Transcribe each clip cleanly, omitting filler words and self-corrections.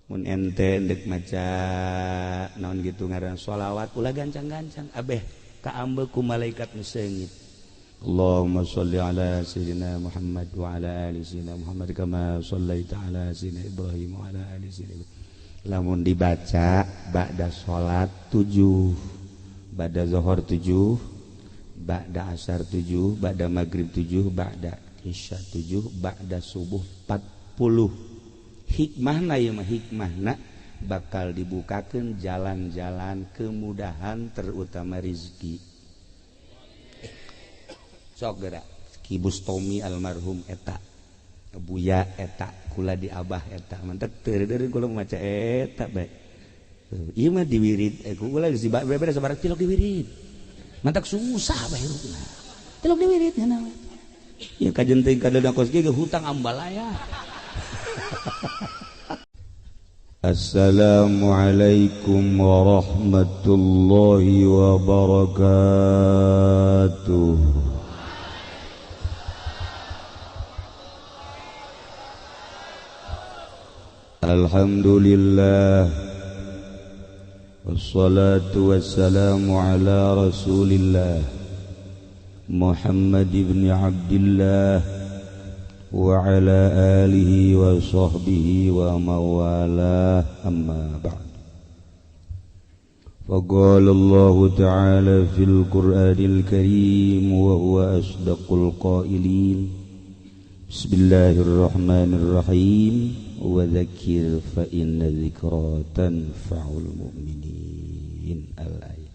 Mun ente ndek maca naon gitu ngaran sholawat ulah gancang-gancang abeh kaambe ku malaikat nu seungit. Allahumma sholli ala sayyidina Muhammad wa ala ali sayyidina Muhammad kama shallaita ala sayyidina Ibrahim wa ala ali sayyidina Ibrahim. Lamun dibaca ba'da sholat 7, ba'da zuhur 7, ba'da asar 7, ba'da maghrib 7, ba'da isya 7, ba'da subuh 40. Hikmahna ieu mah hikmahna bakal dibukakeun jalan-jalan kemudahan terutama rizki. Sok geura Ki Bustomi almarhum eta, Buya eta, kula di Abah eta, mantep teu deui kula maca eta bae. Ieu mah diwirid, kula geus dibere sabaraha tilok diwirid. Mantak susah bae hirupna. Tilok diwirid nya naon. Ieu kajen teuing kadeuda kos ge hutang ambalaya. Assalamualaikum warahmatullahi wabarakatuh. Alhamdulillah, wassalatu wassalamu ala rasulillah Muhammad ibn Abdillah wa ala alihi wa sahbihi wa mawalah, amma ba'd. Faqala Allah ta'ala fil Qur'anil Karim wa huwa asdaqul qailin. Bismillahirrahmanirrahim. Wa dzakir fa inna dzikra tanfa'ul mu'minin. Al-ayat.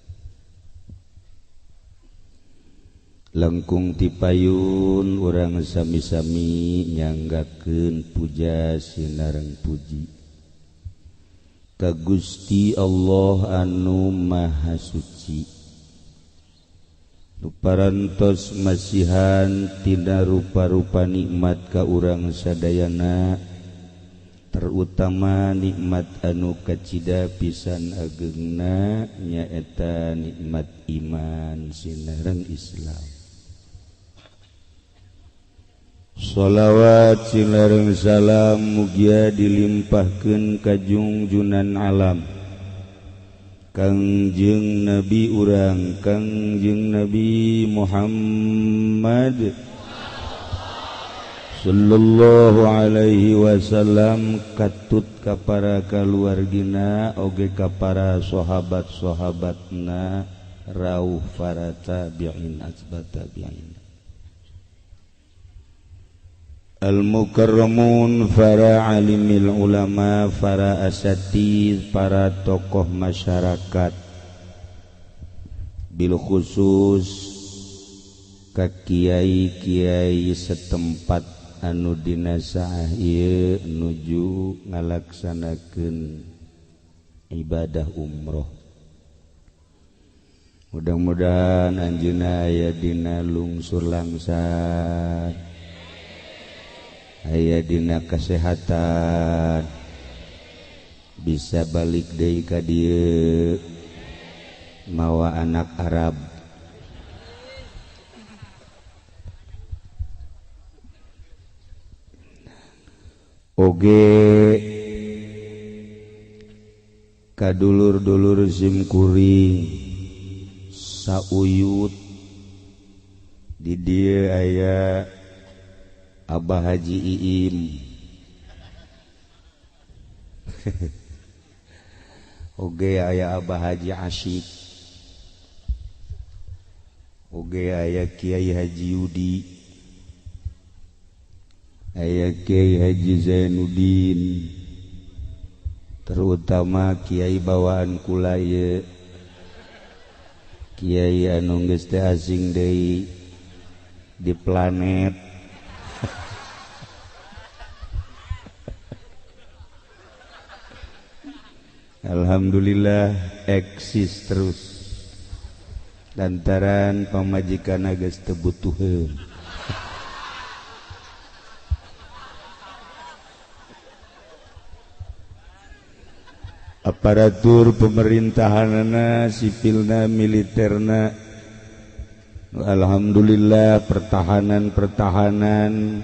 Langkung tipayun urang sami-sami nyanggakeun puja sinareng puji ka Gusti Allah anu Maha Suci, nu parantos masihan tina rupa-rupa nikmat ka urang sadayana, terutama nikmat anu kacida pisan agengna nyaeta nikmat iman sinareng Islam. Sholawat sinareng salam mugia dilimpahkeun ka jungjunan alam Kangjeng Nabi urang Kangjeng Nabi Muhammad sallallahu alaihi wasallam, katut ka para kaluargina oge ka para sahabat-sahabatna rauh para tabi'in atba tabi'in. Al-mukarramun, para alimil ulama, para asatidz, para tokoh masyarakat, bil khusus ka kiai-kiai setempat anu dina saah ieu nuju ngalaksanakeun ibadah umroh. Mudah-mudahan anjeunna aya dina lungsur langsar, aya dina kesehatan, bisa balik deui ka dieu mawa anak Arab. Oge kadulur-dulur simkuring sauyut di dieu aya Abah Haji Iim. Oge aya Abah Haji Asyik, oge aya Kiai Haji Yudi, aya Kiai Haji Zainuddin, terutama kiai bawaan kula ieu, kiai anu geus teu asing deui di planet. Alhamdulillah eksis terus lantaran pamajikan geus teu butuheun. Aparatur pemerintahanana, sipilna, militerna, alhamdulillah pertahanan-pertahanan,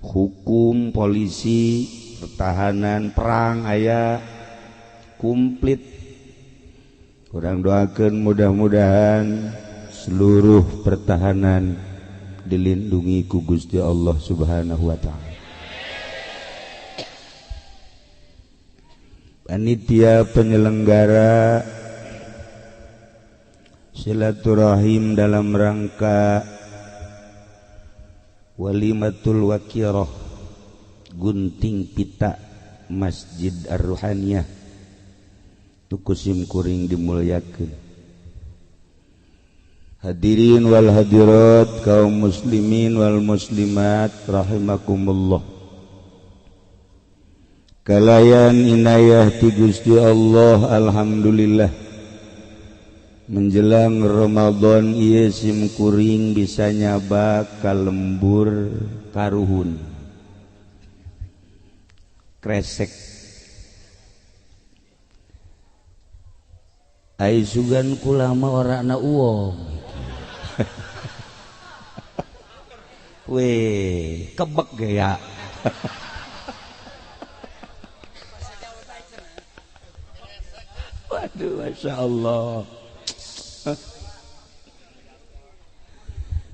hukum, polisi, pertahanan perang aya komplit. Kurang doakan mudah-mudahan seluruh pertahanan dilindungi ku Gusti Allah Subhanahu wa ta'ala. Panitia penyelenggara silaturahim dalam rangka Walimatul Wakirah Gunting Pita Masjid Ar-Ruhaniyah tuku simkuring dimuliakeun. Hadirin wal hadirat kaum muslimin wal muslimat rahimakumullah. Kalayan inayah ti Gusti Allah alhamdulillah menjelang Ramadan ieu simkuring bisa nyaba ka lembur karuhun kresek. Ai sugan kula mah ora na uong. Weh, kebek gaya. Waduh, Masya Allah.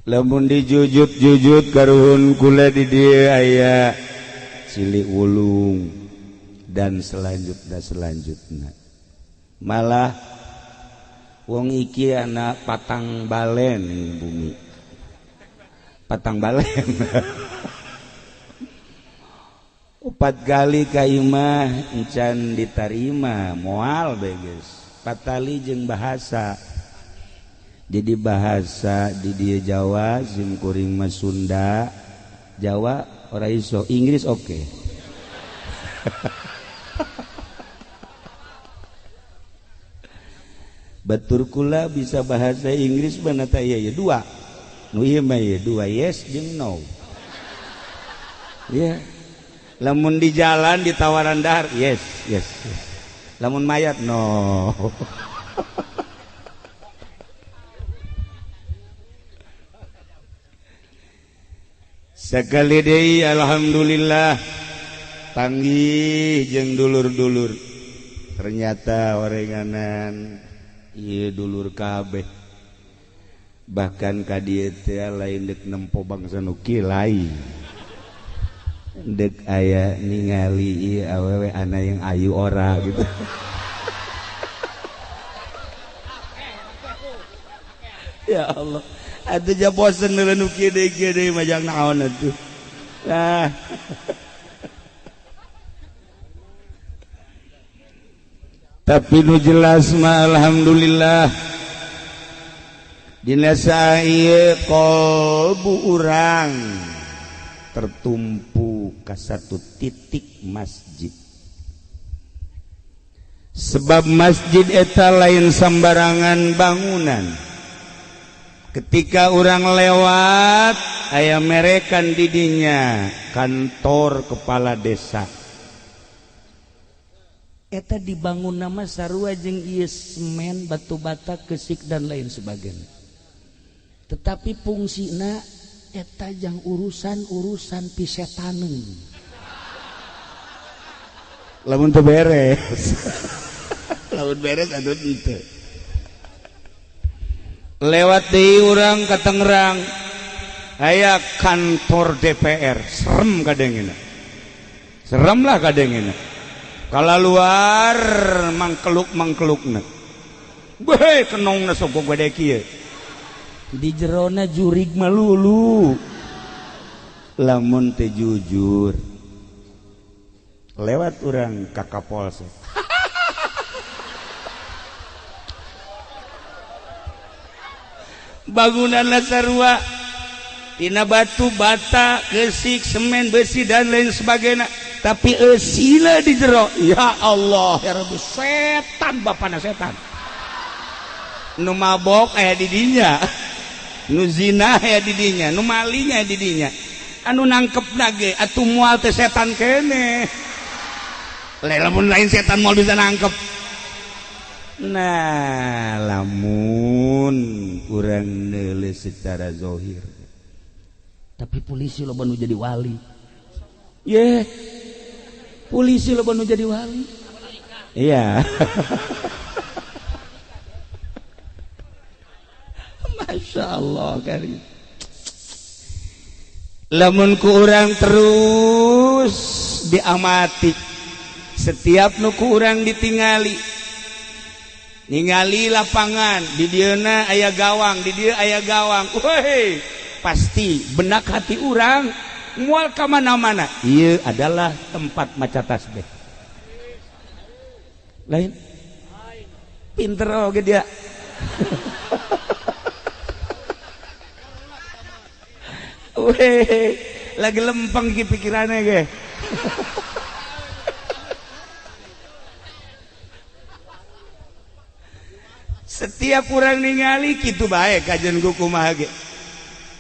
Lamun dijujut-jujut karuhun kula di dieu aya cilik wulung dan selanjutnya. Malah wong iki anak patang balen ning bumi. Patang balen. 4 kali ka imah encan ditarima moal beges. Patali jeung bahasa. Jadi bahasa di dieu Jawa sim kuring mah Sunda, Jawa ora iso, Inggris oke. Okay. Batur kula bisa bahasa Inggris mana ta ieu dua. Nu ieu mah ieu dua yes jeung no. Ya. Lamun di jalan ditawaran dahar yes, yes, yes. Lamun mayat no. Sekali deui alhamdulillah panggih jeung dulur-dulur. Ternyata orenganan ieu dulur kabeh. Bahkan ka dieu teh lain deuk nempo bangsa nu kieu lain. Deuk aya ningali ieu awewe ana yang ayu ora gitu. Ya Allah. Atuh ja bosen nu kieu deui majang naon atuh. Nah. Tapi nu jelas mah alhamdulillah dina saeu qalbu urang tertumpu ka satu titik masjid. Sebab masjid eta lain sambarangan bangunan. Ketika orang lewat aya merekan didinya kantor kepala desa. Eta dibangun nama sarua jeung ieu semen, batu bata, kesik dan lain sebagainya. Tetapi fungsina eta jang urusan-urusan pisetaneun. Lamun teu beres. Lamun beres atuh henteu. Lewat deui urang ka Tangerang aya kantor DPR, serem kadengena. Serem lah kadengena. Kala luar mangkeluk-mangkelukna. Beuh kenongna sok gede kieu. Di jerona jurig malulu. Lamun teu jujur. Lewat urang ka Kapolsek. Bangunan sarua tina batu bata kesik semen besi dan lain sebagainya, tapi eusina di jero. Ya Allah ya Rabbi, setan bapana setan nu mabok aya di dinya, nu zina aya di dinya, nu maling aya di dinya, anu nangkepna ge atuh moal teh setan keneh. Lamun lain setan moal bisa nangkep. Nah, lamun urang neuleuh secara zahir. Tapi polisi loba nu jadi wali. Ye. Polisi loba nu jadi wali. Iya. Masya Allah karim. Lamun ku urang terus diamati, setiap nu ku urang ditingali, ningali lapangan di dieuna aya gawang, di dieu aya gawang, woi pasti benak hati urang mual ka mana-mana. Ieu adalah tempat maca tasbih. Lain pinter oge dia. Weh, lagi lempeng ki pikirannya ge. Setiap orang ningali kitu bae kajian ku kumaha ge.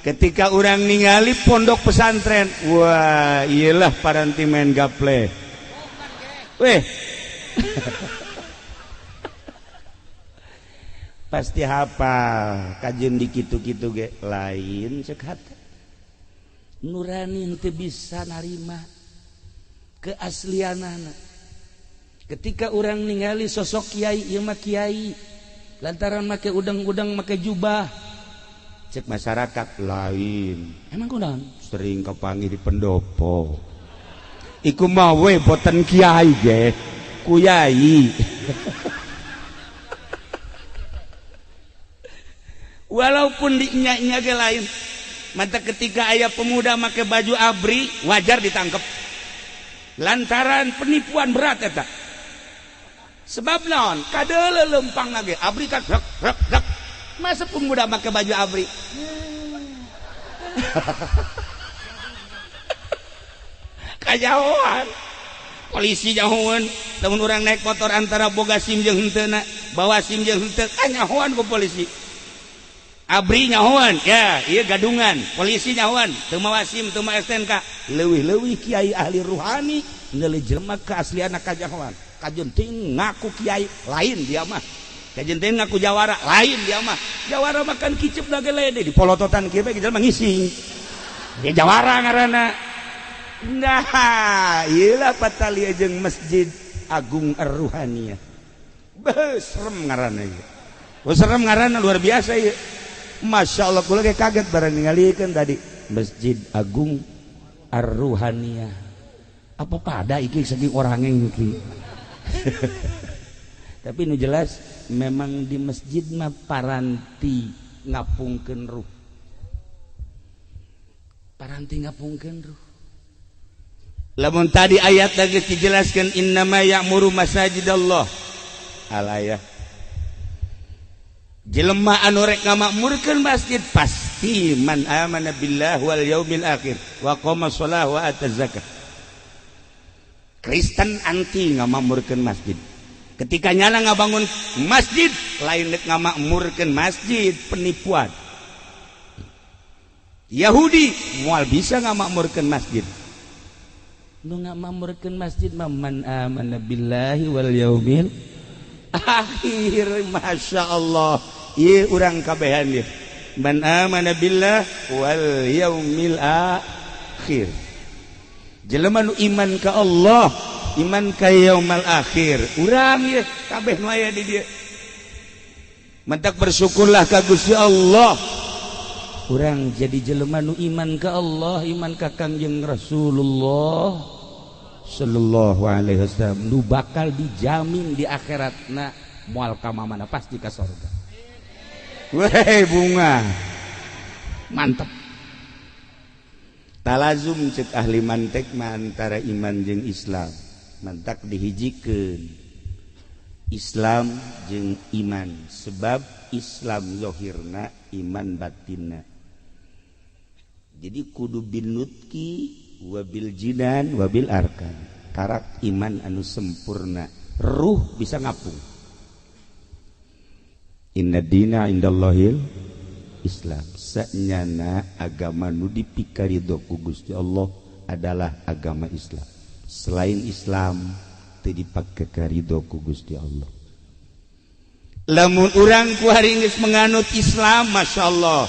Ketika orang ningali pondok pesantren, wah iyalah paranti main gaple. Weh. Pasti hafal kajian di kitu-kitu ge lain cek hate. Nurani henteu bisa narima keaslianana. Ketika orang ningali sosok kiai, ieu mah kiai lantaran make udang-udang make jubah, cek masyarakat lain emang kunaon sering kapanggih di pendopo iku mah we boten kiai ge kuyai. Walaupun dinya-nya ge lain. Mata ketika ayah pemuda make baju abri wajar ditangkep lantaran penipuan berat eta. Sebab naon kadeuleu lempang ge abri kan rek rek rek. Masa pemuda make baju abri? Kajauhan. Polisi jauhan lamun urang naik motor antara boga SIM jeung henteuna, bawa SIM jeung henteu, kanyahoan ku polisi. Abri nyahoan, ya, iya gadungan, polisi nyahoan, teu mawa SIM, teu mawa STNK, leuwih-leuwih kiai ahli ruhani neuleuh jelema keaslianna kajahoan. Kajeun teuing ngaku kiai lain dia mah. Kajeun teuing ngaku jawara lain dia mah. Jawara makan kicep da gelede di polototan kieu bae jelema ngising. Dia jawara ngaranna. Nah, ieu lah patali jeung Masjid Agung Ar-Ruhaniyah. Beuh, serem ngaranna ieu. Oh, serem ngaranna luar biasa ieu. Masya Allah, kula ge kaget barang ningalikeun tadi Masjid Agung Ar-Ruhaniyah. Apa pada iki saking orangnya iki. Tapi nu jelas memang di masjid mah paranti ngapungkeun ruh. Paranti ngapungkeun ruh. Lamun tadi ayat lagi dijelaskan innama ya'muru masajidallah. Alayah. Jelema anu rek ngamakmurkeun masjid pasti man amana billah wal yaumil akhir wa qama shalah wa ataz zakat. Kristen anti ngamakmurkeun masjid. Ketika nyala ngabangun masjid lain rek ngamakmurkeun masjid, penipuan. Yahudi moal bisa ngamakmurkeun masjid. Nu ngamakmurkeun masjid mah man amana billahi wal yaumil akhir. Masya Allah, ieu urang kabehan ieu. Man amana billah wal yaumil akhir. Jelema nu iman ka Allah, iman ka yaumal akhir. Urang ieu kabeh nu aya di dieu. Mentak bersyukurlah ka Gusti Allah. Urang jadi jelema nu iman ka Allah, iman ka Kangjeng Rasulullah sallallahu alaihi wasallam, nu bakal dijamin di akhiratna moal ka mana pasti ka surga. Weh bunga mantep. Talazum cek ahli mantek mah antara iman jeung Islam. Mantak dihijikeun Islam jeung iman, sebab Islam zahirna iman batinna. Jadi kudu binutki wabil jinan wabil arkan. Karak iman anu sempurna, ruh bisa ngapung. Inna dina indallahil Islam. Sanyana agama nu dipikarido ku Gusti Allah adalah agama Islam. Selain Islam teu dipake karido ku Gusti Allah. Lamun urang ku hari geus menganut Islam, Masya Allah,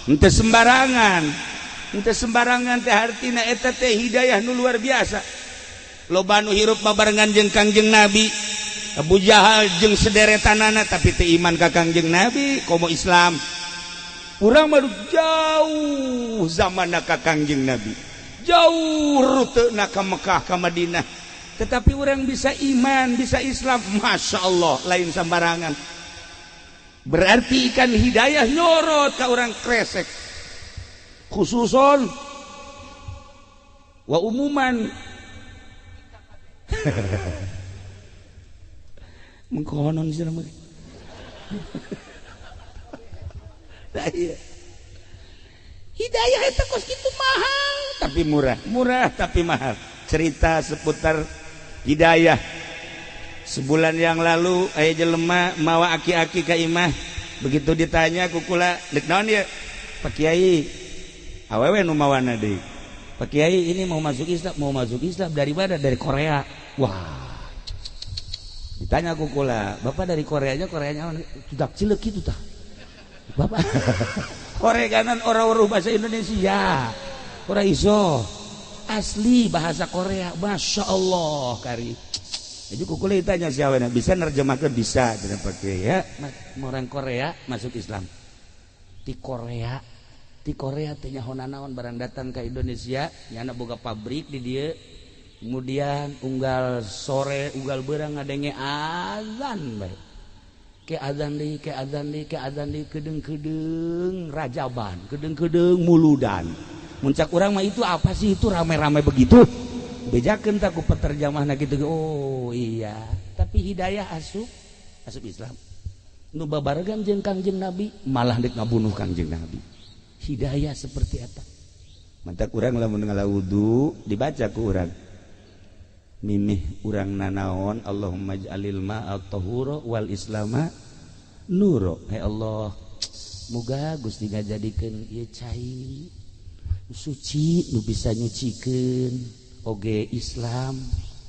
henteu sembarangan. Henteu sembarangan teh hartina eta teh hidayah nu luar biasa. Loba nu hirup babarengan jeung Kangjeng Nabi. Abu Jahal jeung sederetanana tapi teu iman ka Kangjeng Nabi komo Islam. Urang mah jauh zamanna ka Kangjeng Nabi. Jauh rutena ka Mekah ka Madinah. Tetapi orang bisa iman, bisa Islam, Masya Allah, lain sembarangan. Berarti ikan hidayah nyorot ke orang kresek. Khususon wa umuman. Mengkonon sih namanya. Nah, iya. Hidayah itu kos gitu mahal tapi murah, murah tapi mahal. Cerita seputar hidayah. Sebulan yang lalu aya jelema mawa aki-aki ka imah. Begitu ditanya ku kula, "Dek naon ieu?" Pak Kiai. Awewe nu mawana deui. Pak Kiai ini mau masuk Islam, mau masuk Islam dari mana? Dari Korea. Wah. Ditanya ku kula, "Bapak dari Koreanya, Koreanya sudah cileuk kitu tah?" Bapak Korea kanan orang-orang bahasa Indonesia. Ora iso. Asli bahasa Korea. Masya Allah kari. Jadi kukula ditanya siapa bisa nerjemahkan bisa tidak pakai ya orang Korea masuk Islam. Di Korea teh nyaho nanaon barang datang ke Indonesia, nyana boga pabrik di dieu. Kemudian unggal sore unggal beurang ngadenge azan bae. Ke azan deui, ke azan deui, ke azan deui kedeung-kedeung rajaban, kedeung-kedeung muludan. Muncak urang mah itu apa sih itu rame-rame begitu? Bejakeun tak ku peterjemahna kitu. Oh iya, tapi hidayah asup asup Islam. Nu babaregan jeung Kangjeng Nabi malah deuk ngabunuh Kangjeng Nabi. Hidayah seperti eta. Mantak urang lamun ngala wudu dibaca ku urang. Mimih urang nanaon Allahumma ij'alil ma'a tahura wal islama nuro. Hai Allah, muga Gusti ngajadikeun ieu cai suci nu bisa nyucikeun oge Islam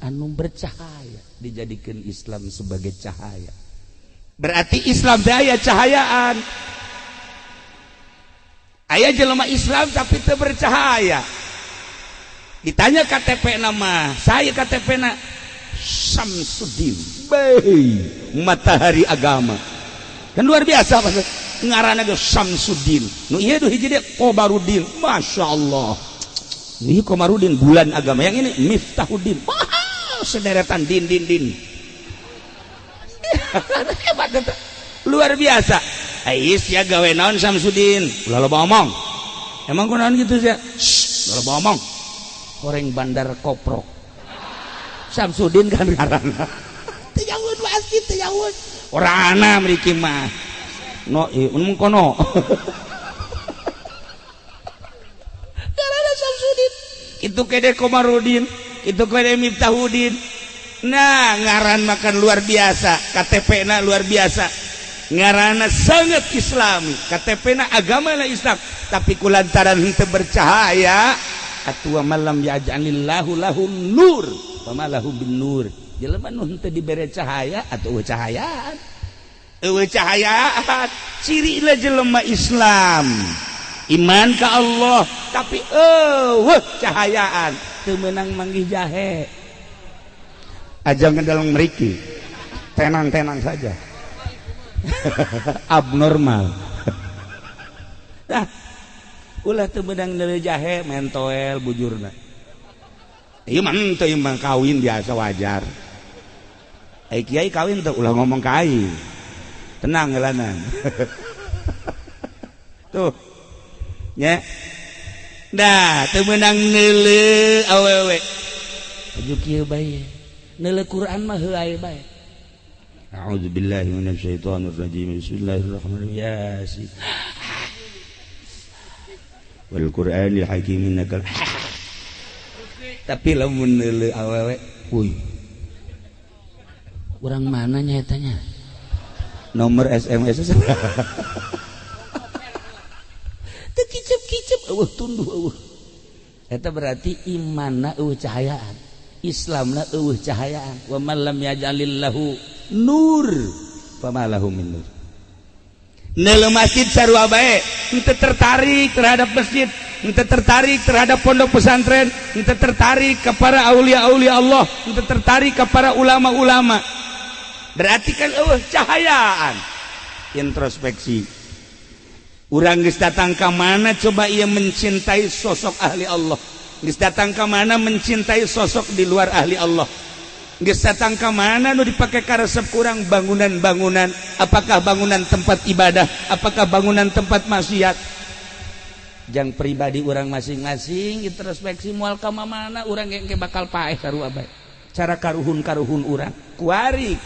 anu bercahaya, dijadikeun Islam sebagai cahaya. Berarti Islam teh aya cahayaan. Aya jelema Islam tapi teu bercahaya. Ditanya KTP nama, saya KTP na Samsudin, bae matahari agama. Kan luar biasa pas ngaranna ge Samsudin. Nu ieu duh hiji deui Kobarudin, Masya Allah. Ini Komarudin bulan agama, yang ini Miftahudin. Wah, sederetan din din din. Hebat eta. Luar biasa. Ais ya gawe naon Samsudin? Ulah loba omong. Emang kunaon kitu sia? Shh, loba omong. Horeng bandar koprok. Samsudin kan ngaranna. Teu jauheun wasit teu jauheun. Ora ana mriki mah. No, ieu mun kono. Ngaranna Samsudin. Itu kede Komarudin, itu kede Miftahudin. Nah, ngaran makan luar biasa, KTP na luar biasa. Ngaranna sangat Islami, KTP na agama na Islam, tapi kulantaran henteu bercahaya atuh malam ya'jalillahu lahum nur, famalahu bin nur. Jelema nu henteu dibere cahaya atuh cahayaan. Eueuh cahayaan, cirina jelema Islam. Iman ka Allah, tapi eueuh cahayaan, teu meunang manggih jahe. Aja ngedeleng mriki. Tenang-tenang saja. Abnormal. Dah. Ulah teu meunang neuleuh jahe mentoel bujurna. Ieu mah henteu ieu mah kawin biasa wajar. Ai kiai kawin teu ulah ngomong ka aing. Tenang heulanan. Tuh. Nya. Dah teu meunang neuleuh awewe. Aju kieu bae. Neuleuh Quran mah heuay bae. A'udzubillahi minasyaitonir rajim. Bismillahirrahmanirrahim. Yasin. Wal Qur'anil Hakim innaka. Tapi lamun neuleuh awewe, uy. Urang mana nya eta nya? Nomor SMS. Teu kicep-kicep eueuh tunduh eueuh. Eta berarti imanna eueuh cahayaan. Islamna eueuh cahayaan. Wa man lam yaj'alillahu nur fama lahu min nur. Neuleuh masjid sarua bae, henteu tertarik terhadap masjid, henteu tertarik terhadap pondok pesantren, henteu tertarik ke para aulia-aulia Allah, henteu tertarik ke para ulama-ulama. Berarti kan eueuh cahayaan. Introspeksi. Urang geus datang ka mana coba ia mencintai sosok ahli Allah. Geus datang ka mana mencintai sosok di luar ahli Allah. Geus datang ka mana nu dipake karesep kurang bangunan-bangunan, apakah bangunan tempat ibadah, apakah bangunan tempat maksiat. Jang pribadi urang masing-masing introspeksi moal ka mana urang engke bakal paeh sarua bae. Cara karuhun-karuhun urang kuari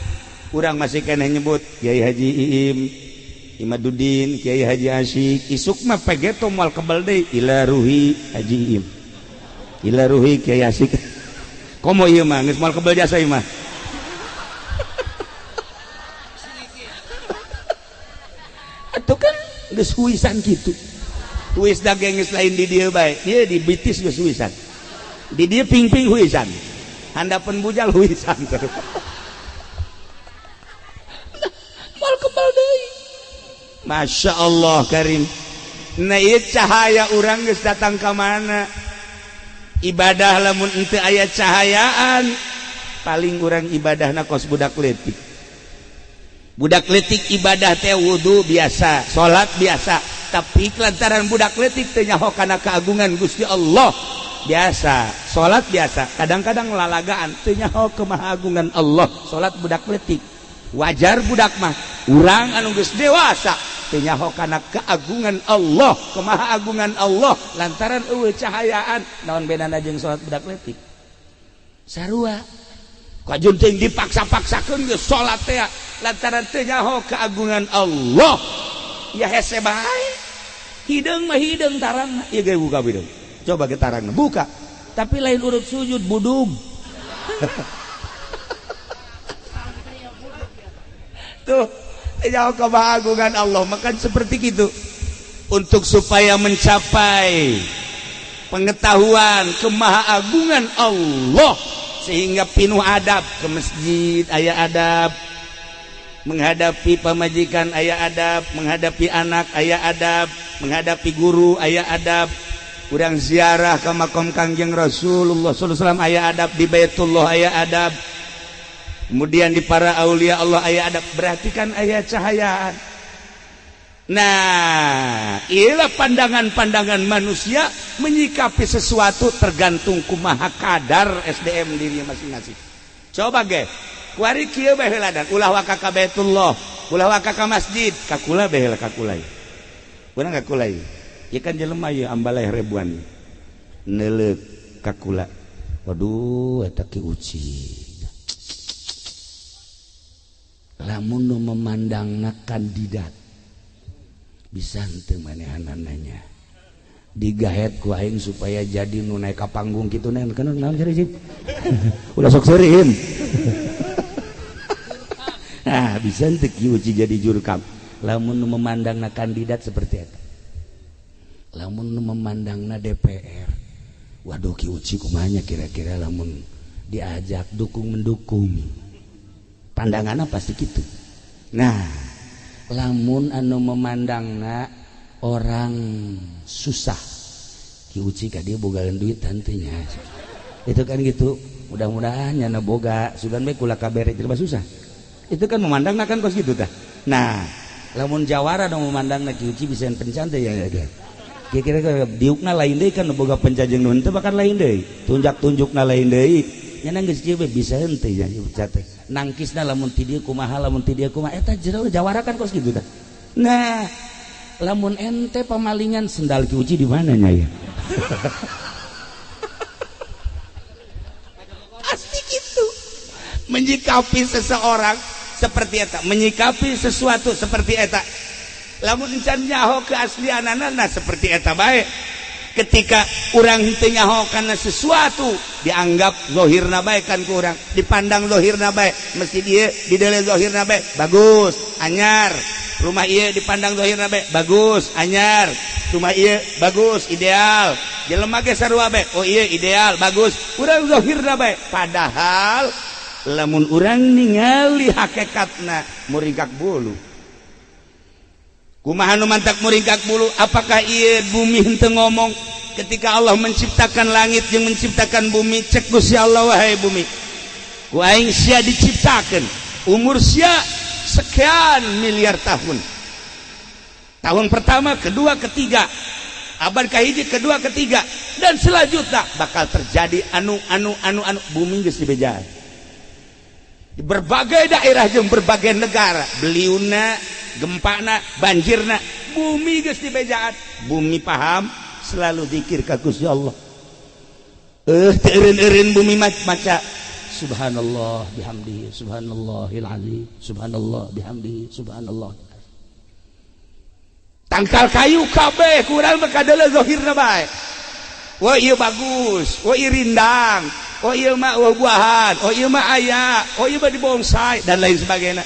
urang masih keneh nyebut Kiai Haji Iim, Imaduddin, Kiai Haji Asyik, isuk mah pegeto moal kebel deui ila ruhi Haji Iim, ila ruhi Kiai Asyik. Komo ieu mah geus moal kebel jasa ieu mah. Atuh kan geus huisan kitu. Huis daging geus lain di dieu bae. Dieu di bitis geus huisan. Di dieu ping-ping huisan. Handapeun bujal huisan. Moal kebel deui. Masya Allah Karim. Nah ieu cahaya urang geus datang ka mana? Ibadah lamun henteu aya cahayaan paling urang ibadahna kos budak leutik. Budak leutik ibadah teh wudu biasa, salat biasa, tapi lantaran budak leutik teu nyaho kana keagungan Gusti Allah biasa, salat biasa, kadang-kadang lalagaan teu nyaho kemahagungan Allah, salat budak leutik. Wajar budak mah, urang anu geus dewasa teu nyaho kana keagungan Allah, kemahagungan Allah lantaran eueuh cahayaan, naon bedana jeung salat budak leutik? Sarua. Kajun teuing dipaksa-paksakeun geus salat teh lantaran teu nyaho keagungan Allah. Ya hese bae. Hideung mah hideung tarangna, ieu ge buka hideung. Coba ge tarangna buka. Tapi lain urut sujud budug. Tuh, jauh keagungan Allah, makan seperti gitu. Untuk supaya mencapai pengetahuan kemahaagungan Allah sehingga pinuh adab ke masjid aya adab, menghadapi pamajikan aya adab, menghadapi anak aya adab, menghadapi guru aya adab, urang ziarah ke makom Kangjeng Rasulullah sallallahu alaihi wasallam aya adab, di Baitullah aya adab. Kemudian di para aulia Allah aya adab, berarti kan aya cahayaan. Nah, ialah pandangan-pandangan manusia menyikapi sesuatu tergantung kumaha kadar SDM dirinya masing-masing. Coba ge, kuari kieu bae heula dan ulah waka ka Baitullah, ulah waka ka masjid, ka kula bae heula ka kula. Urang ka kula ieu. Ieu kan jelema ieu ambaleh ribuan. Neuleuk ka kula. Waduh, eta ki uci. Lamun nu memandangna kandidat bisa henteu manehanananya digahet ku aing supaya jadi nu naik ka panggung kitu naon naon cari cik ulah sok seureun. Nah bisa henteu kieu jadi jurkam lamun nu memandangna kandidat seperti eta. Lamun nu memandangna DPR, waduh ki uci kumaha kira-kira lamun diajak dukung mendukung, pandanganna pasti gitu. Nah, lamun anu memandangna orang susah, Ki Uci ka dia bogaan duit tantenya. Itu kan gitu. Mudah-mudahan nyana boga, sugan bae kula kabere jelema susah. Itu kan memandangna kan kos gitu tah. Nah, lamun jawara dong memandangna Ki Uci bisa pencan teh ya. Kira-kira diukna lain deui kan boga pencan jeung nu henteu bahkan lain deui. Tunjak-tunjukna lain deui. Nyana geus kieu bae bisa henteu ya teh. Nangkisna lamun ti dieu kumaha lamun ti dieu kumaha eta jero jawara kan kos gitu tah. Nah, lamun ente pamalingan sendal Ki Uci di mana nya ya? Pasti gitu. Menyikapi seseorang seperti eta, menyikapi sesuatu seperti eta. Lamun encan nyaho keaslianana nah seperti eta bae. Ketika urang henteu nyaho kana sesuatu dianggap zahirna bae kan ku urang, dipandang zahirna bae, masjid ieu didele zahirna bae bagus, anyar. Rumah ieu dipandang zahirna bae bagus, anyar. Rumah ieu bagus, ideal. Jelema ge sarua bae, oh ieu ideal, bagus. Urang zahirna bae, padahal lamun urang ningali hakikatna muringkak bulu. Kumaha nu mantak muringkak bulu? Apakah ieu bumi henteu ngomong ketika Allah menciptakan langit jeung menciptakan bumi? Cek Gusti Allah, wahai bumi, ku aing sia diciptakeun, umur sia sekian miliar tahun, tahun pertama, kedua, ketiga, abad kahiji, kedua, ketiga, dan selanjutnya bakal terjadi anu anu anu anu. Bumi geus dibejaan di berbagai daerah jeung berbagai negara, beliuna, gempana, banjirna, bumi geus dibejaan. Bumi paham, selalu zikir ka Gusti Allah. Teu eureun-eureun bumi maca subhanallah bihamdihi subhanallahil azim subhanallah bihamdihi subhanallah. Tangkal kayu kabeh kurang mah kadeuleu zahirna bae. Wah, ieu bagus, wah, ieu rindang, oh, ieu mah buah-buahan, oh, ieu mah aya, oh, ieu mah dibonsai dan lain sebagainya.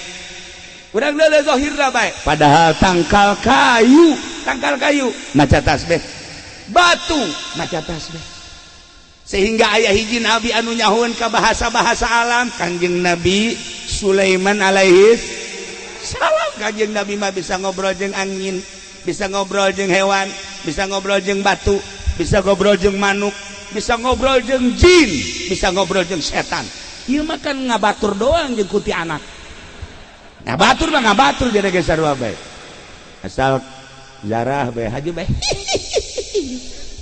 Urang deuleu zahirna bae, padahal tangkal kayu maca tasbih, batu maca tasbih. Sehingga aya hiji nabi anu nyahoeun ka bahasa-bahasa alam, Kangjeng Nabi Sulaiman alaihi salam. Kangjeng Nabi mah bisa ngobrol jeung angin, bisa ngobrol jeung hewan, bisa ngobrol jeung batu, bisa ngobrol jeung manuk, bisa ngobrol jeung jin, bisa ngobrol jeung setan. Ieu mah kan ngabatur doang jeung kuntilanak. Ngabatur mah ngabatur jadi geus sarua bae, asal zarah bae haji bae.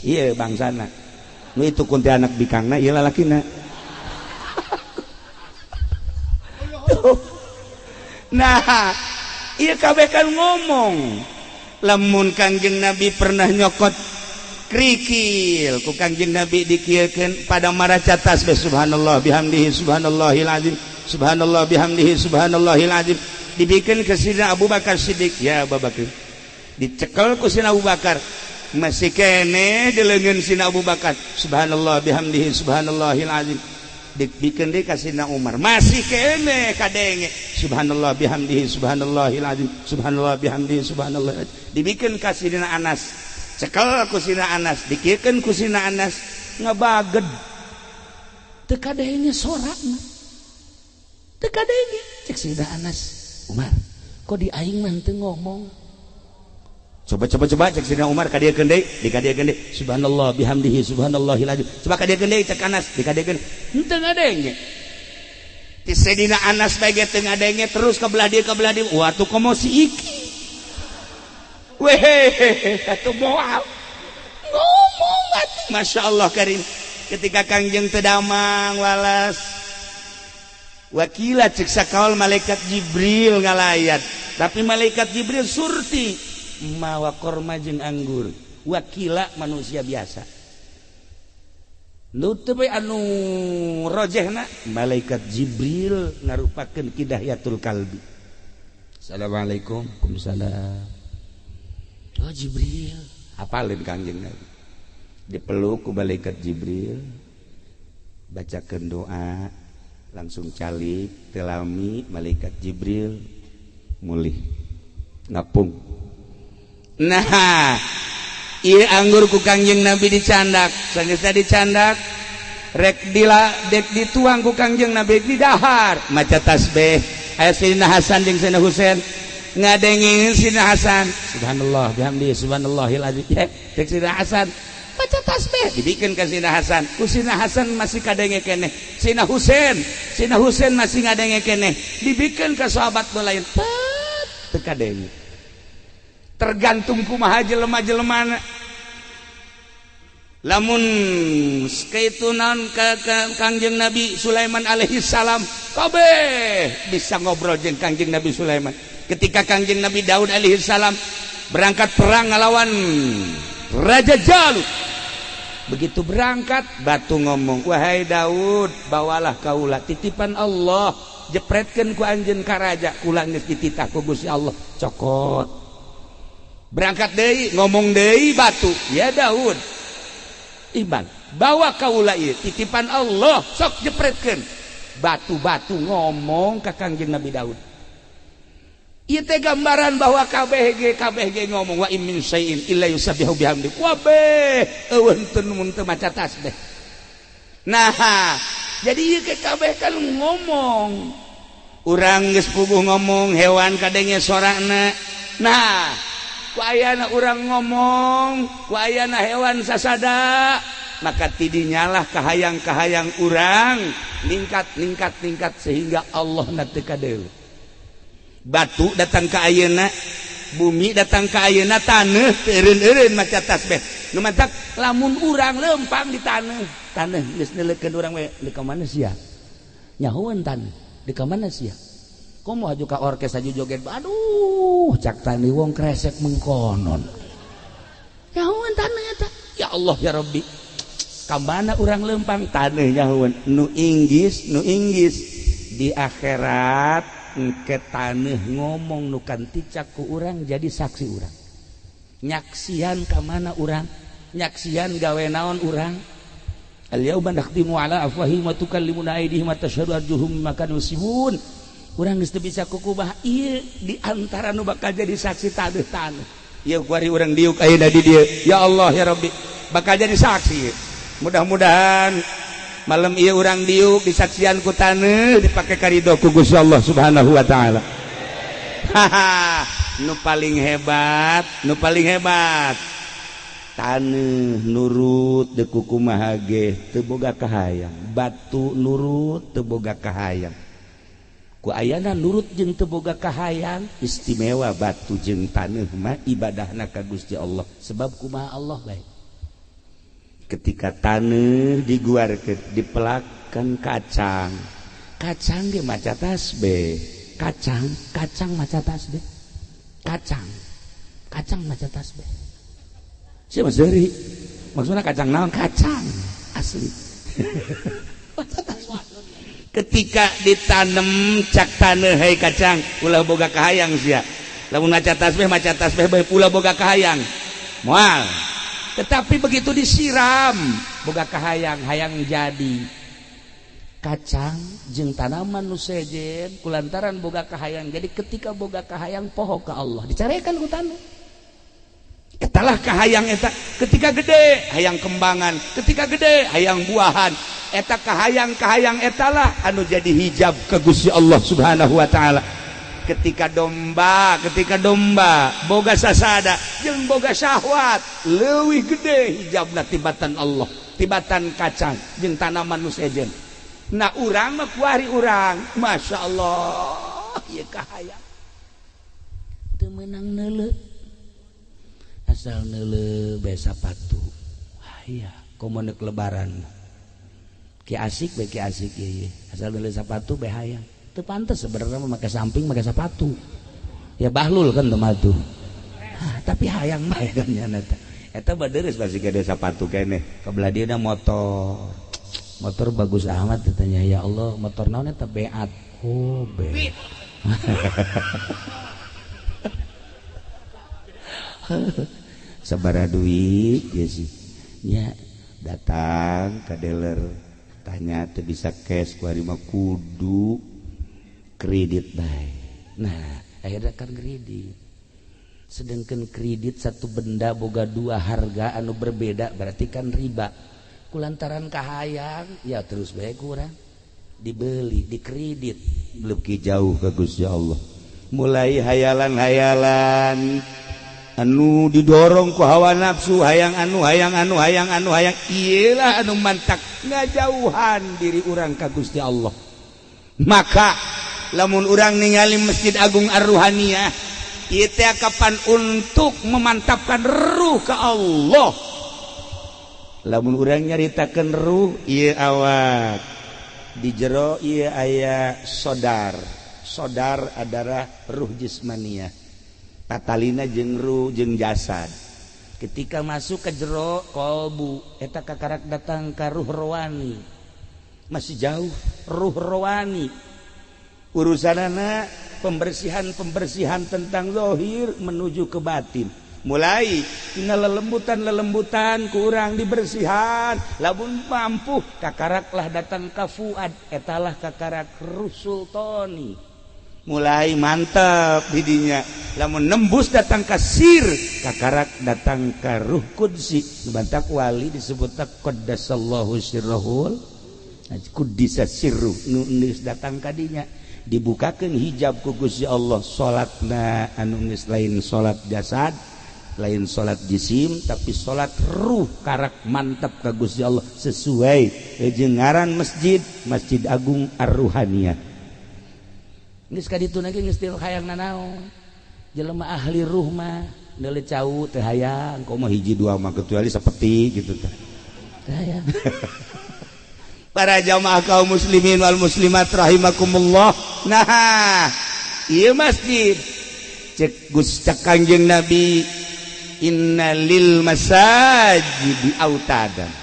Iya, bangsana nu itu kuntilanak bikangna, ieu lalakina. Nah, ieu kabeh kan ngomong. Lamun Kangjeng Nabi pernah nyokot kerikil, ku Kangjeng Nabi dikieukeun pada maraca tasbih subhanallah bihamdihi subhanallahil azim subhanallah bihamdihi subhanallahil azim, dibikeun ke Sidina Abu Bakar Siddiq. Ya Abu Bakar, dicekel ku Sidina Abu Bakar, masih kene di leungeun Sidina Abu Bakar subhanallah bihamdihi subhanallahil azim. Dibikeun deui ka Sidina Umar, masih kene kadenge subhanallah bihamdihi subhanallahil azim subhanallah bihamdihi subhanallah. Dibikeun ka Sidina Anas, cekel ku Sidina Anas, dikiekeun ku Sidina Anas, ngebaged teu kadenge sorakna, teu kadenge. Cek Sidina Anas, Umar, kok di aing mah teu ngomong? Coba coba coba, cek Sidina Umar, kadieukeun deui, dikadiekeun deui subhanallah bihamdihi subhanallahil azim. Coba kadiekeun deui, cek Anas, dikadiekeun, henteu ngadenge. Ti Sidina Anas bae ge teu ngadenge, terus ka belah dieu, ka belah dieu, wah tuh komo si iki. Weh, atuh moal ngomong atuh. Masya Allah karim. Ketika Kangjeng teu damang walas, wakila cek sakaol malaikat Jibril ngalayat, tapi malaikat Jibril surti mawa korma jeung anggur, wakila manusia biasa. Nu teu bae anu rojehna malaikat Jibril ngarupakeun Kidayatul Kalbi. Assalamualaikum. Waalaikumsalam. Oh Jibril, apalin Kangjeng Nabi. Dipeluk ku malaikat Jibril, bacakeun doa, langsung calik telami malaikat Jibril mulih ngapung. Nah, ieu anggur ku Kangjeng Nabi dicandak, sageusna dicandak rek dila dek dituang ku Kangjeng Nabi didahar maca tasbih. Aya Sidina Hasan jeung Sidina Husain ngadengin Sidina Hasan subhanallah bihamdi subhanallahil azim. Cek Sidina Hasan baca tasbih, dibikeun ka Sidina Hasan, ku Sidina Hasan masih kadenge keneh. Sidina Husain, Sidina Husain masih ngadenge keneh, dibikeun ka sahabat nu lain teu kadenge. Tergantung kumaha jelema-jelemana. Lamun kitu naon ka Kangjeng Nabi Sulaiman alaihi salam, kabeh bisa ngobrol jeung Kangjeng Nabi Sulaiman. Ketika Kangjeng Nabi Daud alaihi salam berangkat perang ngelawan Raja Jalut, begitu berangkat batu ngomong, wahai Daud, bawalah kaula titipan Allah, jepretkeun ku anjeun ka raja, kula geus dititah ku Gusti Allah, cokot. Berangkat deui, ngomong deui batu, ya Daud, Iban, bawa kaula ieu titipan Allah, sok jepretkeun. Batu-batu ngomong ka Kangjeng Nabi Daud. Ieu teh gambaran bahwa KBG KBG ngomong wa in min syai'in illa yusabbihu bihamdi. Kabeh eueuh teu mun teu maca tasbih. Nah, jadi ieu ke kabeh kan ngomong. Urang geus puguh ngomong, hewan kadenge sorana. Nah, ku ayana urang ngomong, ku ayana hewan sasada, maka tidinyalah kahayang-kahayang urang ningkat ningkat ningkat sehingga Allah na teu kadeuleu. Batu datang ka ayeuna, bumi datang ka ayeuna, taneuh teu eureun-eureun maca tasbih. Nu matak lamun urang lempang di taneuh, taneuh geus neuleukeun urang we, di ka mana sia? Nyahoeun taneuh, di ka mana sia? Komo haju ka orkes haju joget, aduh cak tani wong kresek mengkonon. Nyahoeun taneuh eta. Ya Allah ya Rabbi. Ka mana urang lempang taneuh nyahoeun nu inggis, nu inggis di akhirat engke taneuh ngomong nu kanticak ku urang jadi saksi urang. Nyaksian ka mana urang? Nyaksian gawe naon urang? Al-yauma nakhtimu ala afwahihim wa tukallimuna aydihim wa tashhadu arjuluhum bima kanu yaksibun. Urang geus teu bisa kukubah ieu di antara nu bakal jadi saksi taneuh-taneuh. Ieu kuari urang diuk ayeuna di dieu. Ya Allah ya Rabbi, bakal jadi saksi. Mudah-mudahan malam ieu urang diuk disaksian ku taneuh dipake karido ku Gusti Allah Subhanahu wa taala. Haha, nu paling hebat, nu paling hebat. Taneuh nurut deuk kumaha ge teu boga kahayang, batu nurut teu boga kahayang. Ku ayana nurut jeung teu boga kahayang, istimewa batu jeung taneuh mah ibadahna ka Gusti Allah. Sebab kumaha Allah bae. Ketika taneuh diguarkeun, dipelakan kacang. Kacang ge maca tasbih. Kacang, kacang maca tasbih. Kacang. Kacang maca tasbih. Sia mah seuri. Maksudna kacang naon? Kacang asli. Maca tasbih. Ketika ditanam cak taneuh, hei kacang, ulah boga kahayang sia. Lamun maca tasbih bae ulah boga kahayang. Moal. Tetapi begitu disiram boga kahayang, hayang jadi. Kacang jeung tanaman nu sejen kulantaran boga kahayang. Jadi ketika boga kahayang poho ka Allah, dicarekan ku taneuh. Etalah kahayang eta ketika gede hayang kembangan, ketika gede hayang buahan. Eta kahayang-kahayang etalah anu jadi hijab ke Gusti Allah Subhanahu wa taala. Ketika domba boga sasada jeung boga syahwat, leuwih gede hijabna tibatan Allah, tibatan kacang jeung tanaman nu sejen. Nah urang mah kuari urang, Masya Allah, ieu kahayang teu meunang neuleuh. Asal neuleuh bae sapatu. Aya komo neuk lebaran. Ki asik bae ki asik ieu. Asal neuleuh sapatu bae hayang. Teu pantes sebenarnya mah make samping make sapatu. Ya bahlul kan teu mah tuh. Tapi hayang bae kan nya eta. Eta baderes masih gede sapatu keneh. Kebelah dia motor. Motor bagus amat ditanya, ya Allah, motor naon eta beat. Oh, beat. Sabaraha duit ya sih. Nya datang ke dealer, tanya teu bisa cash ku ari mah kudu kredit bae. Nah, akhirnya kan kredit. Sedangkan kredit satu benda boga dua harga anu berbeda berarti kan riba. Kulantaran kahayang ya terus bae kurang dibeli, dikredit, lebih jauh ke Gusti Allah. Mulai hayalan-hayalan anu didorong ku hawa nafsu, hayang anu, hayang anu, hayang anu, hayang iyalah anu mantak ngajauhan diri urang ka Gusti Allah. Maka lamun urang ningali Masjid Agung Ar-Ruhaniyah ieu teh kapan untuk memantapkan ruh ka Allah. Lamun urang nyaritakeun ruh ieu awak di jero ieu aya sodar. Sodar adalah ruh jismaniyah, tatalina jeung ruh jeung jasad. Ketika masuk ke jero kolbu eta kakarak datang ka ruh rohani. Masih jauh ruh rohani. Urusanana pembersihan-pembersihan tentang zahir menuju ke batin. Mulai tina lelembutan-lelembutan kurang dibersihan, lamun mampu kakaraklah datang ka fuad, etalah kakarak ruh sultani. Mulai mantap didinya, lamun nembus datang ka sir, kakarak datang ka ruh qudsi. Bantak wali disebutna qaddasallahu sirrahul, kuddisa sirruh, nu geus datang ka dinya. Dibukakeun hijab ku Gusti Allah, salatna anu geus lain salat jasad, lain salat jisim tapi salat ruh karak mantap ka Gusti Allah sesuai jeung ngaran masjid, Masjid Agung Ar-Ruhaniyah. Geus ka ditu ge geus teu hayang nanaon. Jelema ahli ruh mah neule cau teu hayang, komo hiji dua mah kecuali sepeti gitu teh. Teu hayang. Para jamaah kaum muslimin wal muslimat rahimakumullah. Nah, ieu masjid cek Gus cek Kangjeng Nabi, innalil masajidi autadan.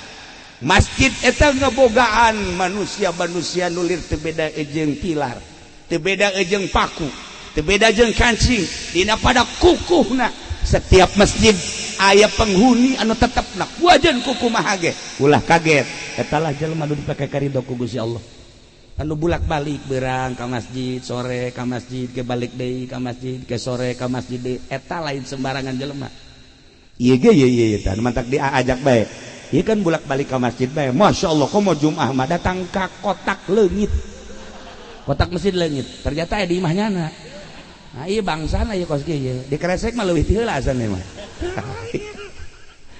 Masjid eta ngebogaan manusia-manusia nulir teu beda jeung pilar, teu beda jeung paku, teu beda jeung kancing, dina pada kukuhna. Setiap masjid aya penghuni anu tetepna wajan kuku mahage. Ulah kaget, eta lah jelema nu dipake karidho ku Gusti Allah. Anu bulak-balik berang ka masjid, sore ka masjid, ke balik deui ka masjid, ke sore ka masjid deui, eta lain sembarangan jelema. Ieu ge ieu ieu tah mantak diajak bae. Ieu kan bulak-balik ka masjid bae. Masya Allah, komo Jumat mah datang ka kotak leungit. Kotak masjid leungit. Ternyata aya di imah nyana. Nah, ieu bangsana ieu kos kieu ieu. Dikresek mah leuwih ti heula asana mah.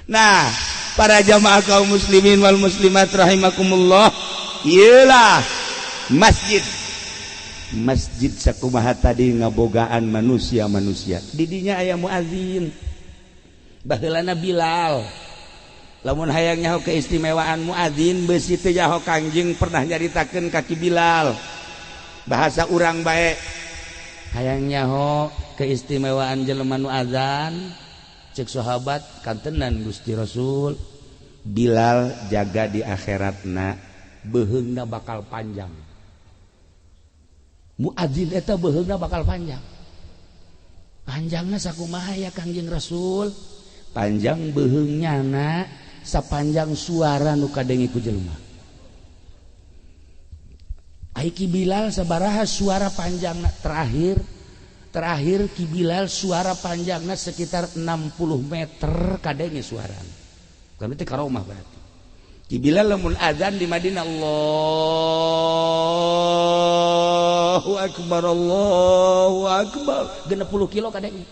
Nah, para jamaah kaum muslimin wal muslimat rahimakumullah, ieulah masjid. Masjid sakumaha tadi ngabogaan manusia-manusia. Didinya aya muazin. Baheulana Bilal. Lamun hayang nyaho keistimewaan muazin beusi teu nyaho Kangjeng pernah nyaritakeun ka Ki Bilal. Bahasa urang bae. Hayang nyaho keistimewaan jelema nu azan, cek sahabat kantenan Gusti Rasul, Bilal jaga di akhiratna beuheungna bakal panjang. Muadzin eta beuheungna bakal panjang. Panjangna sakumaha ya Kangjeng Rasul? Panjang beuheungna na sapanjang suara nu kadenge ku jelema. Ai Ki Bilal sabaraha suara panjangna terakhir? Terakhir Ki Bilal suara panjangna sekitar 60 meter kadenge suarana. Kan itu karomah berarti. Ki Bilal lamun azan di Madinah, Allahu akbar, Allahu akbar, 60 kilo kadenge.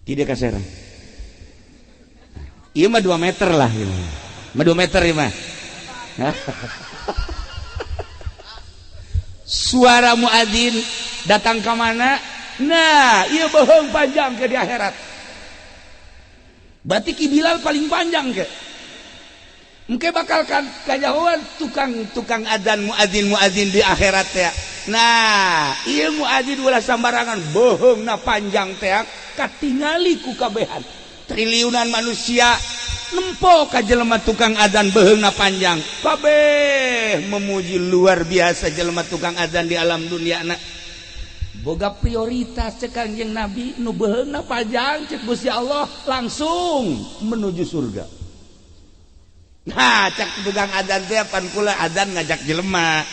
Tidak kaserang. Ieu mah 2 meter lah ieu mah. Mah 2 meter ieu mah. Suara muadzin datang ke mana? Nah, ieu beuheung panjang ke di akhirat. Berarti Ki Bilal paling panjang ke. Mungkin bakal kan kajauhan tukang-tukang adzan muadzin di akhirat ya. Nah, ieu muadzin ulah sambarangan beuheungna panjang teh katingali ku kabehan. Triliunan manusia nempo ka jelema tukang adzan beuheungna panjang. Kabeh memuji luar biasa jelema tukang adzan di alam dunia na. Boga prioritas cek Kangjeng Nabi nu beuheungna panjang cek Gusti Allah langsung menuju surga. Nah, cek tukang adzan teh pan kula adzan ngajak jelema.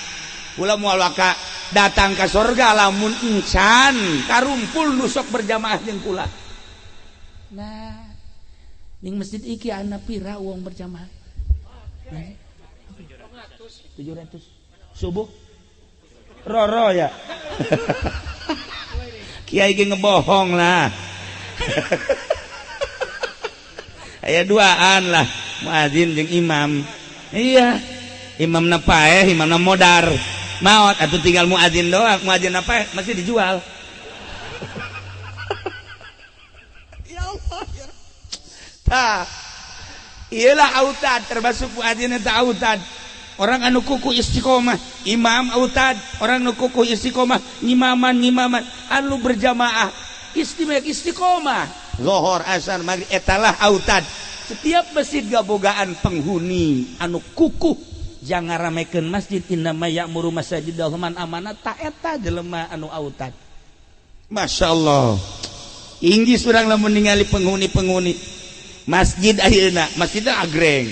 Kula moal waka datang ka surga lamun encan karumpul nu sok berjamaah jeung kula. Nah, ning masjid iki ana pira wong berjamaah? 700. Subuh roro ya. Kiai ge ngebohong lah. Aya duaan lah, muadzin jeung imam. Iya, imamna paeh, imamna modar. Maot atuh tinggal muadzin doang, muadzin paeh masih dijual. Ya Allah. Tah. Iyalah autad termasuk muadzin eta autad. Orang anu kuku istiqomah, imam autad, orang anu kuku istiqomah, ngimaman anu berjamaah, istimewa istiqomah. Zohor, asar, maghrib etalah autad. Setiap masjid gabogaan penghuni anu kukuh jangan ramekeun masjid, innama ya'muru masajidallahu man amana, ta eta jelema anu autad. Masya Allah. Inggis urang lamun ningali penghuni-penghuni masjid ayeuna, masjidna agreng.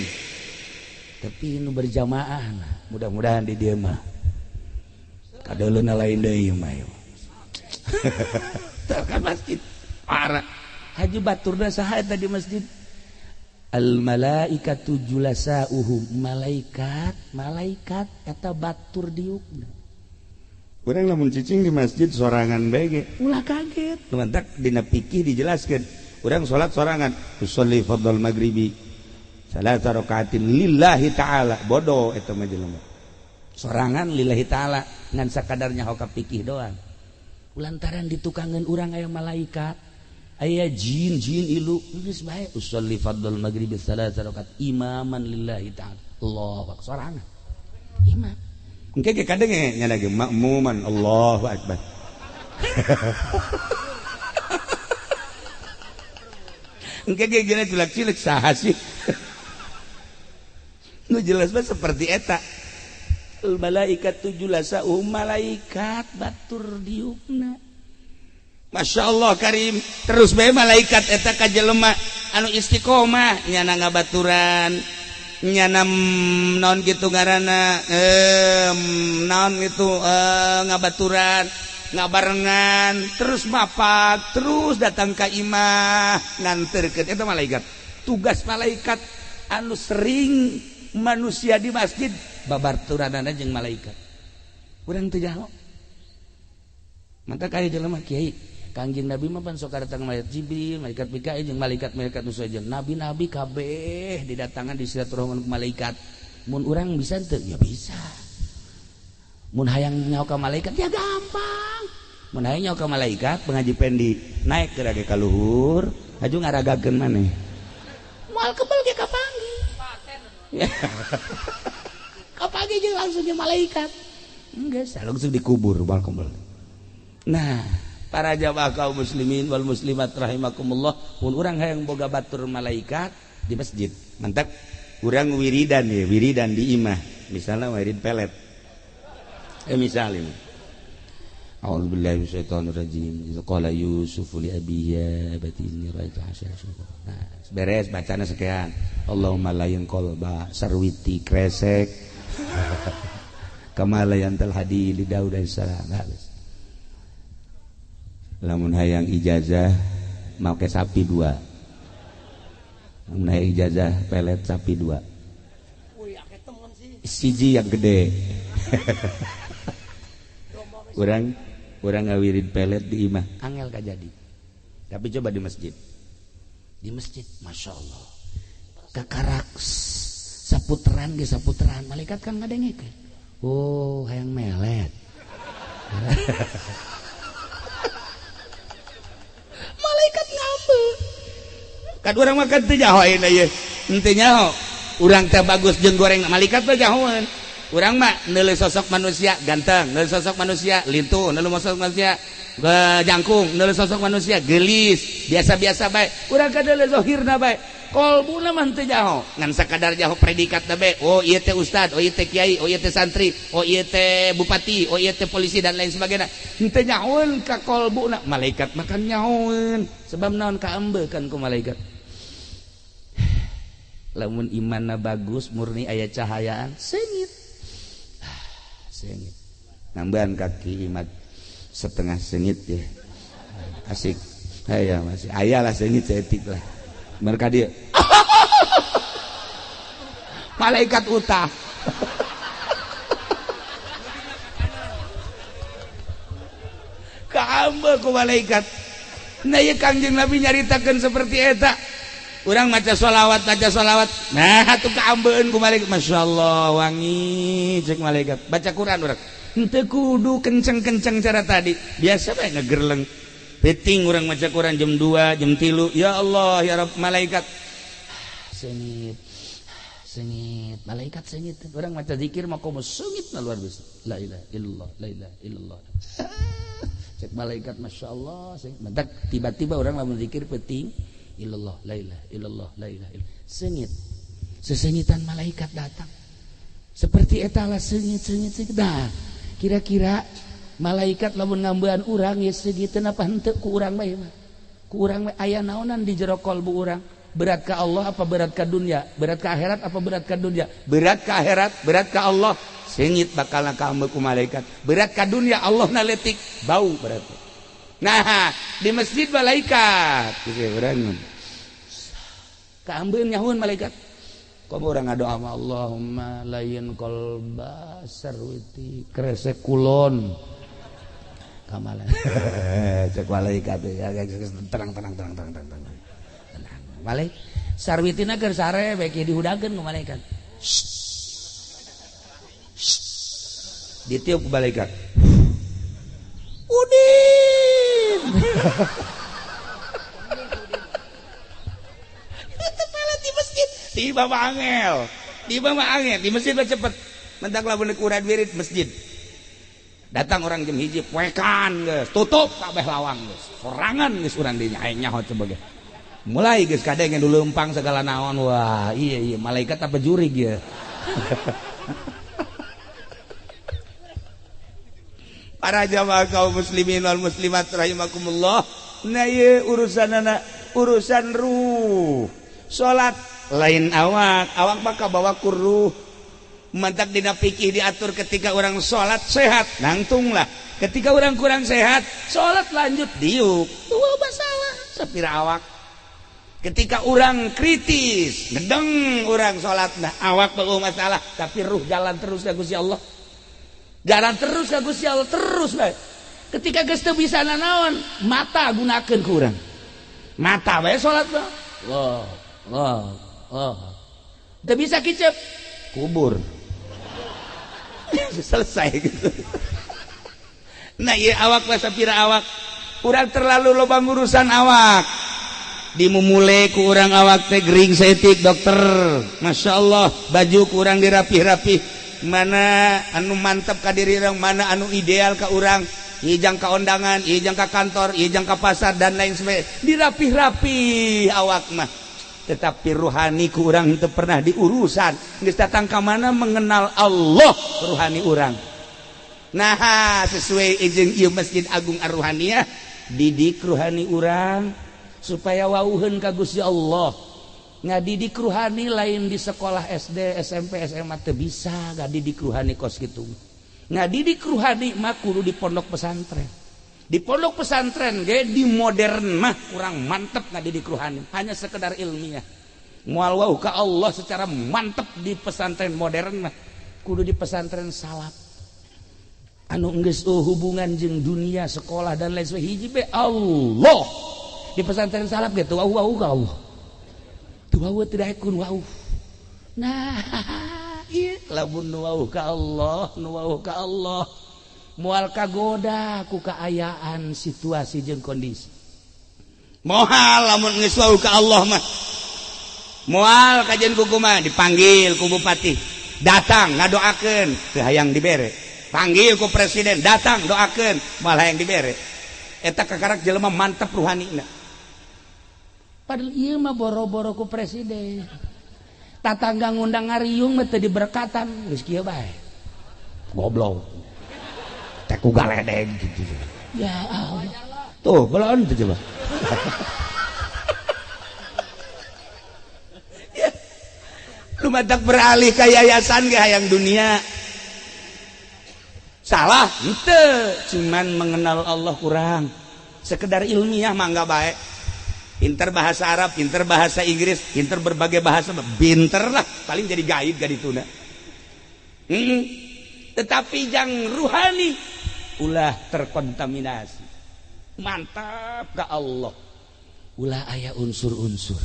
Tapi nu berjamaah nah, mudah-mudahan di dieu mah kadeuleuna lain deui mah ieu. Tah kan masjid parah. Haji baturna saha eta di masjid? Al malaikatu julasauhum, malaikat, malaikat eta batur diukna. Urang lamun cicing di masjid sorangan bae ge ulah kaget. Mantak dina fikih dijelaskeun, Urang salat sorangan, usolli fardhal maghribi salasa rakaatin lillahi ta'ala. Bodoh eta mah jelema. Sorangan lillahi ta'ala ngan sakadarnya hoka pikih doang. Lantaran ditukangan urang aya malaikat, aya jin jin ilu geus bae usolli fardhal maghribi salasa rakaat imaman lillahi ta'ala. Allahu akbar sorangan. Imam. Engke ge kadenge nya lagi makmuman Allahu akbar. Engke ge gina cilak-cilik saha sih. Nu jelas mah seperti eta. Al malaikat julasa malaikat batur diukna. Masya Allah karim terus bae malaikat eta ka jelema anu istiqomah nyana ngabaturan nyana naon kitu ngaranna naon kitu ngabaturan ngabarengan terus mapak terus datang ka imah nganterkeun eta malaikat. Tugas malaikat anu sering manusia di masjid babaturanana jeung malaikat. Urang teu jaho. Maka kaya jelema kiai Kangjeng Nabi mah pan sok datang malaikat Jibril, malaikat Mikail jeung malaikat-malaikat nu sejen. Nabi-nabi kabeh didatangan di silaturahmi ku malaikat. Mun urang bisa teu? Ya bisa. Mun hayang nyaho ka malaikat ya gampang. Mun hayang nyaho ka malaikat pengaji pendi naik ke ka luhur, aju ngaragakeun maneh. Moal kebel ge kapanggih. Kapanggih jeung langsung jeung malaikat. Geus langsung dikubur moal kebel. Nah, para jamaah kaum muslimin wal muslimat rahimakumullah, mun urang hayang boga batur malaikat di masjid. Mantap. Urang wiridan ya, wiridan di imah. Misalnya wirid pelet. Misalnya. A'udzubillahi minasyaitonir rajim. Qala Yusuf li abihi ya abati inni ra'aitu asyara. Nah, beres bacana sekian. Allahumma layin qalba sarwiti kresek. Kama layantal hadi li Daud alaihissalam. Lamun hayang ijazah make sapi 2. Lamun hayang ijazah pelet sapi 2. Siji yang gede. Urang ngawirid pelet di imah angel kajadi. Tapi coba di masjid. Di masjid Masya Allah. Kakarak saputeran ge saputeran malaikat kan ngadengekeun. Oh, hayang melet. Malaikat ngambe. Kan urang mah kan teu nyaho ayeuna ieu. Henteu nyaho. Urang teh bagus jeung goreng malaikat mah nyahoeun. Urang mah neuleuh sosok manusia ganteng, neuleuh sosok manusia lintuh, neuleuh sosok manusia jangkung, neuleuh sosok manusia geulis, biasa-biasa bae. Urang ka neuleuh zahirna bae. Kolbuna mah teu nyaho. Ngan sakadar nyaho predikatna bae. Oh ieu teh ustad, oh ieu teh kiai, oh ieu teh santri, oh ieu teh bupati, oh ieu teh polisi dan lain sebagainya. Henteu nyahoeun ka kolbuna. Malaikat mah kan nyahoeun. Sebab naon kaambekan ku malaikat. Lamun imanna bagus, murni aya cahayaan, seungit. Sengit. Nambahan kaki imat setengah sengit ya. Asik. Aya masih aya lah sengit seetik lah. Mereka dia. Malaikat utah. Kaambe ku malaikat. Nah ieu Kangjeng Nabi nyaritakeun seperti eta. Urang maca sholawat. Nah atuh kaambeun ku malaikat. Masyaallah wangi cek malaikat. Baca Quran urang. Henteu kudu kenceng-kenceng cara tadi. Biasa bae ngegerleng. Peting urang maca Quran jam 2, jam 3. Ya Allah ya Rabb malaikat. Sengit. Sengit. Malaikat sengit. Urang maca zikir mah komo sengit luar biasa. La ilaha illallah, la ilaha illallah. Cek malaikat masyaallah sengit. Mentak tiba-tiba urang lamun zikir peting illallah, la ilaha illallah, la ilaha illallah. Sengit. Sesengitan malaikat datang. Seperti etalah sengit, sengit, sengit. Nah, kira-kira malaikat lamun ngambean urang ya segiteun apa henteu ku urang bae mah. Ku urang bae aya naonan di jero kolbu urang. Berat ka Allah apa berat ka dunia? Berat ka akhirat apa berat ka dunia? Berat ka akhirat, berat ka Allah. Sengit bakal kaambe ku malaikat. Berat ka dunia Allah na leutik, bau berarti. Nah, di masjid malaikat. Urang kaambeun nyahueun malaikat. Komo urang ngadoa ma Allahumma layin qalba sarwiti kresek kulon. Kamalan. Cek malaikat ya tenang tenang tenang tenang tenang. Balik sarwitina keur sare bae dihudangkeun ku malaikat. Ditiup ku malaikat. Udin. Itu pelet di masjid. Tiba mah angel. Tiba mah angel di masjid mah cepet. Mentak lamun urang wirid masjid. Datang orang jam 1 poekan geus, tutup kabeh lawang geus. Sorangan geus urang dinya aing nyaho coba ge. Mulai geus kadenge nu leumpang segala naon. Wah, iya iya malaikat apa jurig ya. Para jamaah kaum muslimin wal muslimat rahimakumullah. Nah ieu urusanana urusan ruh. Salat lain awak, awak mah kabawa ku ruh. Mantak dina fikih diatur ketika orang salat sehat, nangtunglah. Ketika orang kurang sehat, salat lanjut diuk. Tuh masalah sapira awak. Ketika orang kritis, ngedeng orang salat nah awak beuh masalah, tapi ruh jalan terus ka Gusti Allah. Jalan terus ka Gusti Allah terus bae. Ketika geus teu bisa nanaon, mata gunakeun ku urang. Mata bae salat mah. Allah, Allah, Allah. Teu bisa kicep, kubur. Selesai gitu. Nah ieu awak mah sapira awak. Urang terlalu loba ngurusan awak. Dimumule ku urang awak teh gering saeutik dokter. Masya Allah, baju ku urang dirapih-rapih. Mana anu mantap ka diri urang, mana anu ideal ka urang. Ieu jang ka ondangan, ieu jang ka kantor, ieu jang ka pasar dan lain sebagainya. Dirapih-rapih awak mah. Tetapi ruhani ku urang teu pernah diurusan. Geus datang ka mana mengenal Allah ruhani urang. Nah, sesuai jeung ieu Masjid Agung Ar-Ruhaniyah, didik ruhani urang supaya wauheun ka Gusti Allah. Ngadidik ruhani lain di sekolah SD, SMP, SMA teu bisa ngadidik ruhani kos kitu. Ngadidik ruhani mah kudu di pondok pesantren. Di pondok pesantren ge di modern mah kurang mantep ngadidik ruhani, hanya sekedar ilmiah. Moal wau ka Allah secara mantep di pesantren modern mah kudu di pesantren salaf. Anu geus hubungan jeung dunia sekolah dan lain sebagainya hiji be Allah. Di pesantren salaf ge teu wau ka Allah. Teu wau teu daekun wau. Nah, ieu lamun nu wau ka Allah, nu wau ka Allah. Moal kagoda ku kaayaan situasi jeung kondisi. Moal lamun geus wau ka Allah mah. Moal kajian ku kumaha dipanggil ku bupati, datang ngadoakeun teu hayang dibere. Panggil ku presiden, datang doakeun moal hayang dibere. Eta kakarak jelema mantep ruhanina. Padahal ieu mah boro-boro ku presiden. Tatangga ngundang ngariung mah teu diberkatan, geus kieu bae. Goblok. Teku galedeg gitu. Ya Allah. Tuh, belon tuh coba. Ya. Lu matak beralih ke yayasan ke hayang dunia. Salah, henteu. Cuman mengenal Allah kurang. Sekedar ilmiah mah enggak baik. Pinter bahasa Arab, pinter bahasa Inggris, pinter berbagai bahasa, pinter lah, paling jadi gaib gak dituna. Tetapi yang ruhani ulah terkontaminasi. Mantap ke Allah. Ulah aya unsur-unsur.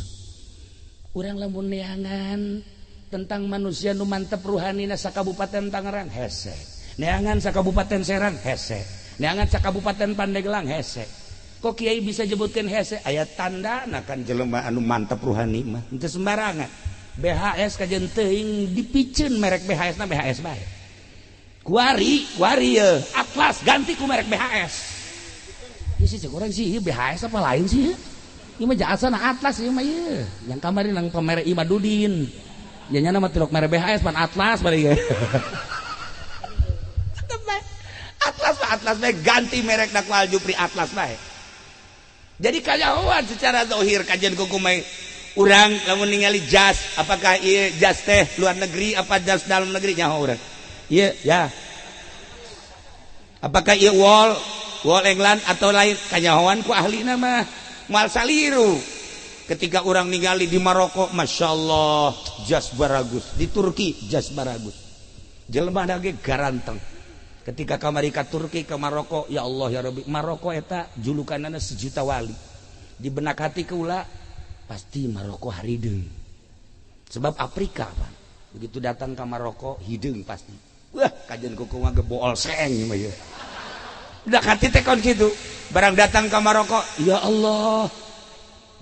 Urang lamun neangan tentang manusia nu mantep ruhanina sakabupaten Tangerang hese. Neangan sakabupaten Serang hese. Neangan sakabupaten Pandeglang hese. Kok kiai bisa jebutkeun hese? Aya tandana kan jelema anu mantep ruhani mah. Henteu sembarangan. BHS kajeun teuing dipiceun merek BHS na BHS bae. Kuari, kuari ya. Atlas ganti ku merek BHS. Ieu sih cek urang sih ieu BHS apa lain sih? Ieu mah jasana Atlas ieu mah ieu. Yang kamari nang pemerek Imadudin. Nya nya mah tilok merek BHS pan Atlas bari ge. Tetep bae. Atlas mah Atlas bae ganti merek da ku Aljupri Atlas bae. Jadi kanyahoan secara zahir kajian kukumai urang lamun ningali jas apakah ieu jas teh luar negeri apa jas dalam negeri nyaho urang. Iya, ya. Apakah ieu wall England atau lain kanyahoan ku ahlina mah moal saliru. Ketika orang ningali di Maroko, Masya Allah, jas baragus. Di Turki jas baragus. Jelema ge garanteng. Ketika kamari ka Turki ke Maroko, ya Allah ya Rabbi, Maroko eta julukanana sejuta wali. Di benak hati keula Pasti Maroko harideung. Sebab Afrika pan. Begitu datang ke Maroko hideung pasti. Wah, kajian kuku mah gebool seng mah ieu. Udah kati tekon kitu. Barang datang ke Maroko, ya Allah.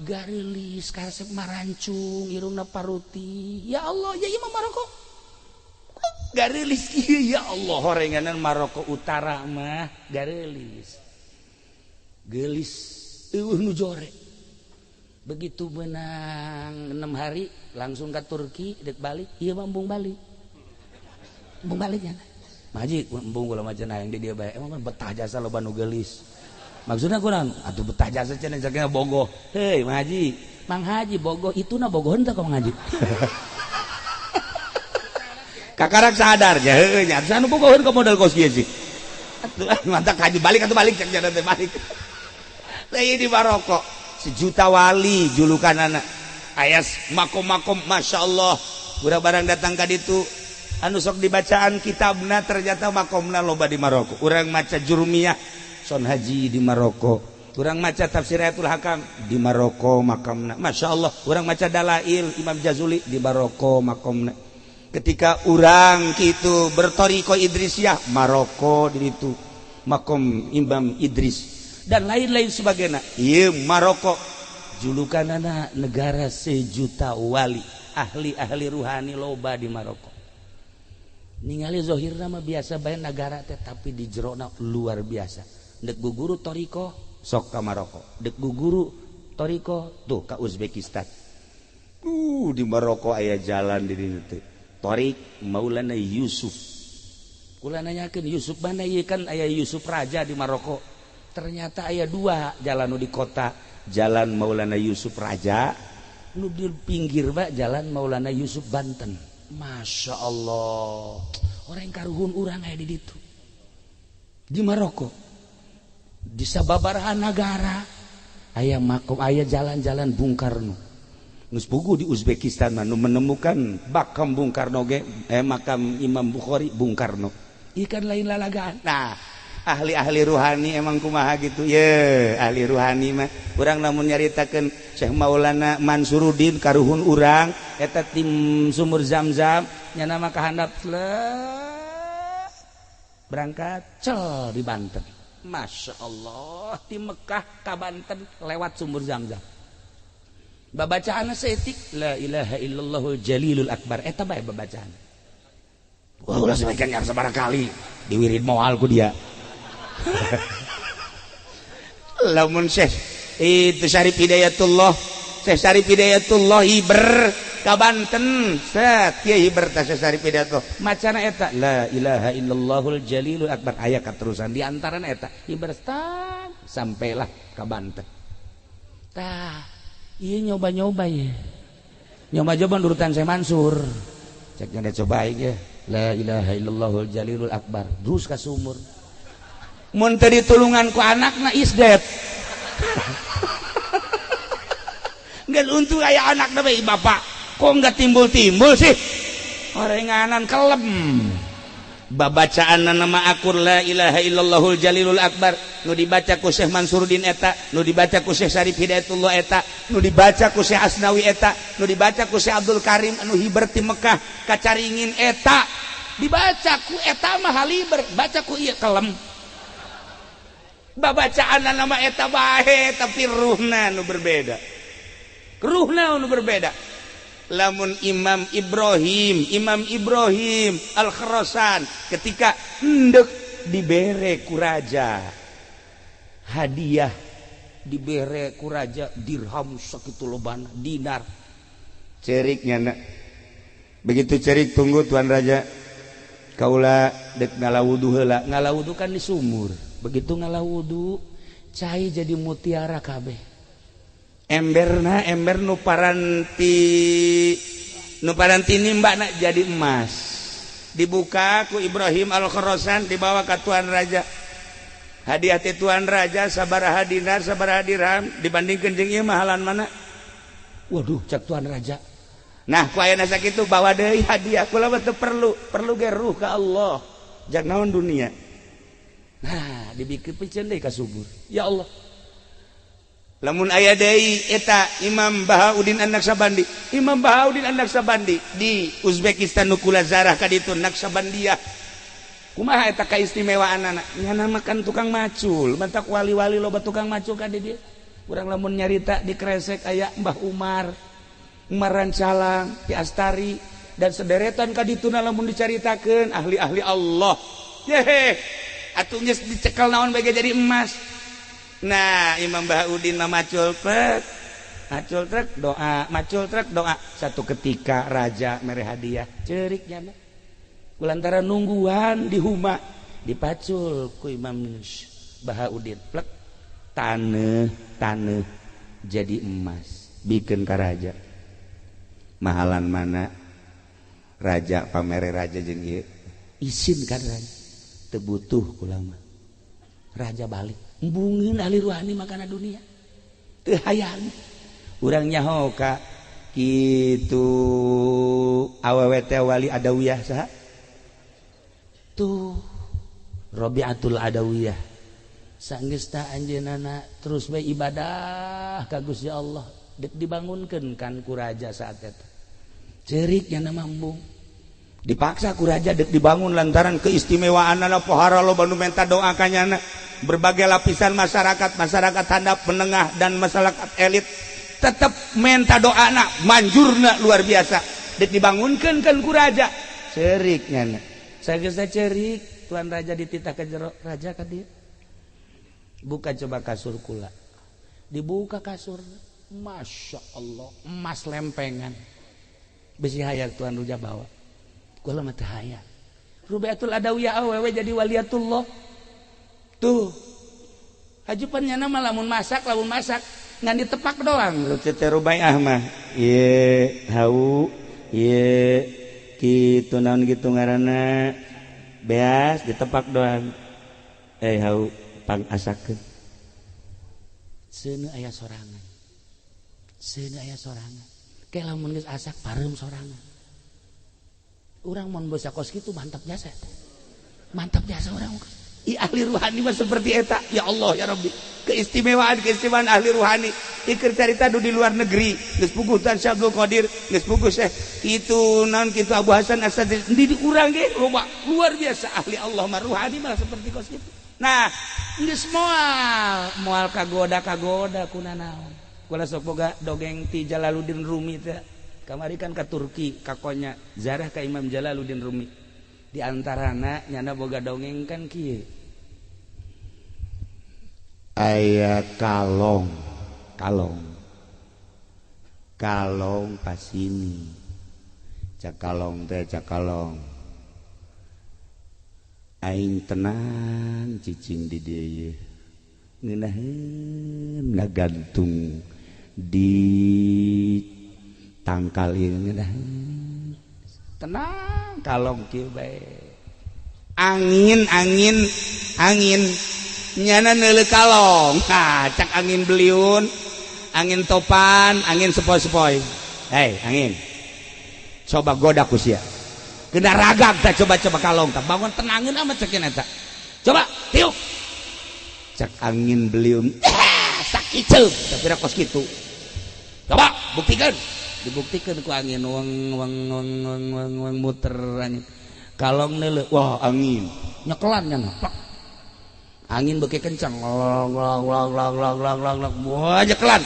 Garilis karesep marancung irungna paruti. Ya Allah, ya ieu mah Maroko. Garilis ieu ya Allah horenganan Maroko Utara mah garilis. Gelis eueuh nu jore. Begitu menang 6 hari langsung ke Turki dek balik, ieu mah embung balik. Embung balik nya. Maji embung kula mah cenah hayang di dieu bae. Emang betah jasa loba nu geulis. Maksudna kurang atuh betah jasa cenah sakina bogoh. Heuy Mang Haji, Mang Haji bogoh ituna bogoh henteu ka Mang Haji. Kakarak sadar nya heueuh nya anu bogoheun ka modal kos kieu sih. Atuh mantap haji balik atuh balik cek jalan teh balik. Lah ieu di Maroko sejuta wali julukanana. Ayas makom-makom masyaallah. Urang barang datang ka ditu anu sok dibacaan kitabna ternyata makomna loba di Maroko. Urang maca Jurumiyah son haji di Maroko. Urang maca tafsir Ayatul Hakam di Maroko makomna. Masyaallah. Urang maca Dalail Imam Jazuli di Maroko makomna. Ketika urang kitu bertoriko Idrisiyah Maroko di ditu makom Imam Idris dan lain-lain sebagainya. Ieu Maroko julukanana negara sejuta wali, ahli-ahli ruhani loba di Maroko. Ningali zahirna mah biasa bae nagara teh tapi di jerona luar biasa. Dek guguru toriko sok ka Maroko, dek guguru toriko tuh ka Uzbekistan. Di Maroko aya jalan di ditu teh. Torik Maulana Yusuf. Kula nanyakeun Yusuf mana ieu kan aya Yusuf raja di Maroko. Ternyata aya dua jalan nu di kota, jalan Maulana Yusuf Raja, nu di pinggir bae jalan Maulana Yusuf Banten. Masya Allah, orang karuhun urang aya di ditu. Di Maroko. Di sababaraha nagara aya makom aya jalan-jalan Bung Karno. Geus puguh di Uzbekistan mah nu menemukan makam Bung Karno ge makam Imam Bukhari Bung Karno. Ikan lain lalagaan. Nah, ahli-ahli ruhani emang kumaha gitu ye, ahli ruhani mah urang lamun nyaritakeun Syekh Maulana Mansuruddin karuhun urang eta tim sumur Zam-Zam nya nama kahandap berangkat cel di Banten. Masya Allah di Mekah ka Banten lewat sumur Zam-Zam. Babacaan seetik la ilaha illallahul jalilul akbar eta bae babacaan. Wah ulah sabagian yang sabaraha kali diwirid moal ku dia. Lamun Syekh itu Syarif Hidayatullah, Syekh Syarif Hidayatullah hiber ka Banten, set kieu hiber teh Syekh Syarif Hidayatullah. Macana eta la ilaha illallahul jalilul akbar aya katerusan di antarana eta hiber tang sampailah ka Banten. Tah, ieu nyoba-nyoba ye. Nyoba-nyoba nurutan Syekh Mansur. Cek nya coba aing ye. La ilaha illallahul jalilul akbar. Terus ka sumur. Mun teu ditulungan ku anakna isdet. Nggak untung aya anakna bae bapak. Kok nggak timbul-timbul sih? Orenganan kelem. Babacaan nama akur la ilaha illallahul jalilul akbar nu dibaca ku Syekh Mansuruddin eta, nu dibaca ku Syekh Syarif Hidayatullah eta, nu dibaca ku Syekh Asnawi eta, nu dibaca ku Syekh Abdul Karim anu hiber ti Mekah kacaringin eta, dibaca ku eta mah haliber, baca ku ieu kelem. Babacaan nama eta bae tapi ruhna nu berbeda. Ruhna nu berbeda. Lamun Imam Ibrahim Al-Khurasan ketika hendak dibere ku raja hadiah, dibere ku raja dirham sakitu lobana dinar. Ceriknya nak. Begitu cerik tunggu tuan raja. Kaula dek ngalawudu heula, ngalawudu kan di sumur. Begitu ngalawudu cai jadi mutiara kabeh. Emberna ember nu paranti nimba nak jadi emas. Dibuka ku Ibrahim Al-Khurasan dibawa ke tuan raja. Hadiah ti tuan raja sabaraha dinar sabaraha dirham dibandingkeun jeung ieu mahalan mana? Waduh cak tuan raja. Nah ku aya sakitu bawa deui hadiah kula mah teu perlu, perlu ge ruh ka Allah. Jak naon dunia. Nah dibikin piceun deui ka subur. Ya Allah. Lamun aya deui eta Imam Bahauddin An-Naqsabandi. Imam Bahauddin An-Naqsabandi di Uzbekistan nu kula zarah ka ditu Naqsabandiyah. Kumaha eta kaistimewaanana? Nyana makan tukang macul, mantak wali-wali loba tukang macul ka di dieu. Urang lamun nyarita di Kresek aya Mbah Umar, Umar Rancalang, Ki Astari dan sederetan ka dituna lamun dicaritakeun ahli-ahli Allah. Yehe, atuh geus dicekel naon bae jadi emas. Nah, Imam Bahauddin mah macul trek, macul trek doa, macul trek doa. Satu ketika raja mere hadiah, ceurik nyana. Kulantaran nungguan di huma dipacul ku Imam Bahauddin, plek taneuh taneuh jadi emas, bikeun ka raja. Mahalan mana raja pamere raja jeung ieu isin kan raja teu butuh kula mah. Raja balik embungeun ahli ruhani makana dunia teu hayang urang nyaho ka kitu awewe teh wali adawiyah saha tuh Rabiatul Adawiyah sanggeus ta anjeunna terus bae ibadah ka Gusti Allah dek dibangunkeun kan ku raja saat eta ceurik nya mah embung dipaksa ku raja dek dibangun lantaran keistimewaanana pohara loba nu menta doa ka nyana. Berbagai lapisan masyarakat, masyarakat handap, menengah dan masyarakat elit tetap menta doana manjurna luar biasa. Dek dibangunkeun kan ku raja ceurik nyana. Sageus ceurik tuan raja dititah ka jero raja ka dieu. Buka coba kasur kula. Dibuka kasur, masya Allah emas lempengan. Besi hayang tuan raja bawa. Kula mah teu hayang. Rubiatul Adawiyah awewe jadi waliatullah. Tuh hajupan nyana mah lamun masak ngan ditepak doang teh Rubaiah mah ieu hau ieu kitu naon kitu ngaranna beas ditepak doang hau pang asakeun seuneu aya sorangan seuneu aya sorangan ke lamun geus asak pareum sorangan urang mun basa kos kitu mantap jasa mantap jasa urang. I ahli ruhani mah seperti eta ya Allah ya Rabbi keistimewaan keistimewaan ahli ruhani iker carita du di luar negeri geus puguh Tan Syekh Abdul Qadir geus puguh Syekh kitu naon kitu Abu Hasan As-Sadri di urang ge loba luar biasa ahli Allah mah ruhani mah seperti kos kitu. Nah geus moal moal kagoda kagoda kunanaon kula sok boga dongeng ti Jalaluddin Rumi teh kamari kan ka Turki ka Konya zarah ka Imam Jalaluddin Rumi di antarana nyana boga dongeng kan kieu aya kalong kalong kalong pasini cak kalong teh cak kalong aing tenang cicing di dieu ngeunaheun ngagantung di tangkal ieu ngeunaheun tenang kalong kieu bae angin angin angin nyana neuleuh kalong. Nah, cak angin beliun, angin topan, angin sepoi-sepoi. Hei, angin. Coba goda ku sia. Kena ragag tah coba-coba kalong tah bangun tenangin amat cekin eta. Coba tiup. Cak angin beliun. Sakiceup, tapi kos kitu. Coba buktikan. Dibuktikan ku angin weng weng weng weng weng weng muter angin. Kalong neuleuh, wah angin. Nyekelan nyana. Plak. Angin beki kencang, long long long long long long long long, wah nyekelan,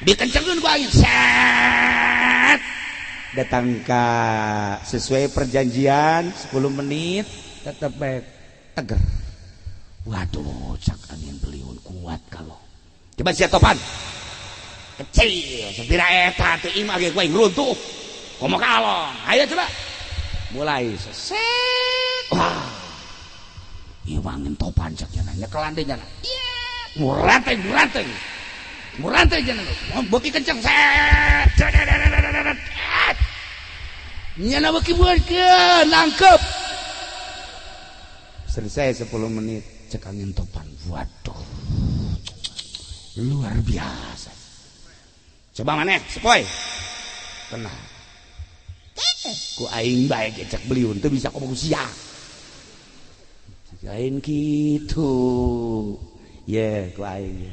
dikencengkeun ku angin, set, datang ka sesuai perjanjian 10 menit, tetep baik teger. Waduh, cak angin beliun kuat kalau. Coba sia topan, kecil, sepira eta teu imah ge kuaing runtuh, komo kalong, ayo coba, mulai set, wah. Ieu angin topan cak nyana nyekelan deui nyana. Muranteng muranteng. Muranteng nyana. Beuki kenceng set. Nyana beuki buatkeun nangkep. Selesai 10 menit cek angin topan. Waduh. Luar biasa. Coba maneh sepoi. Tenang. Ku aing bae ge cek beliun teu bisa komo sia. Lain gitu. Ye, ku aing.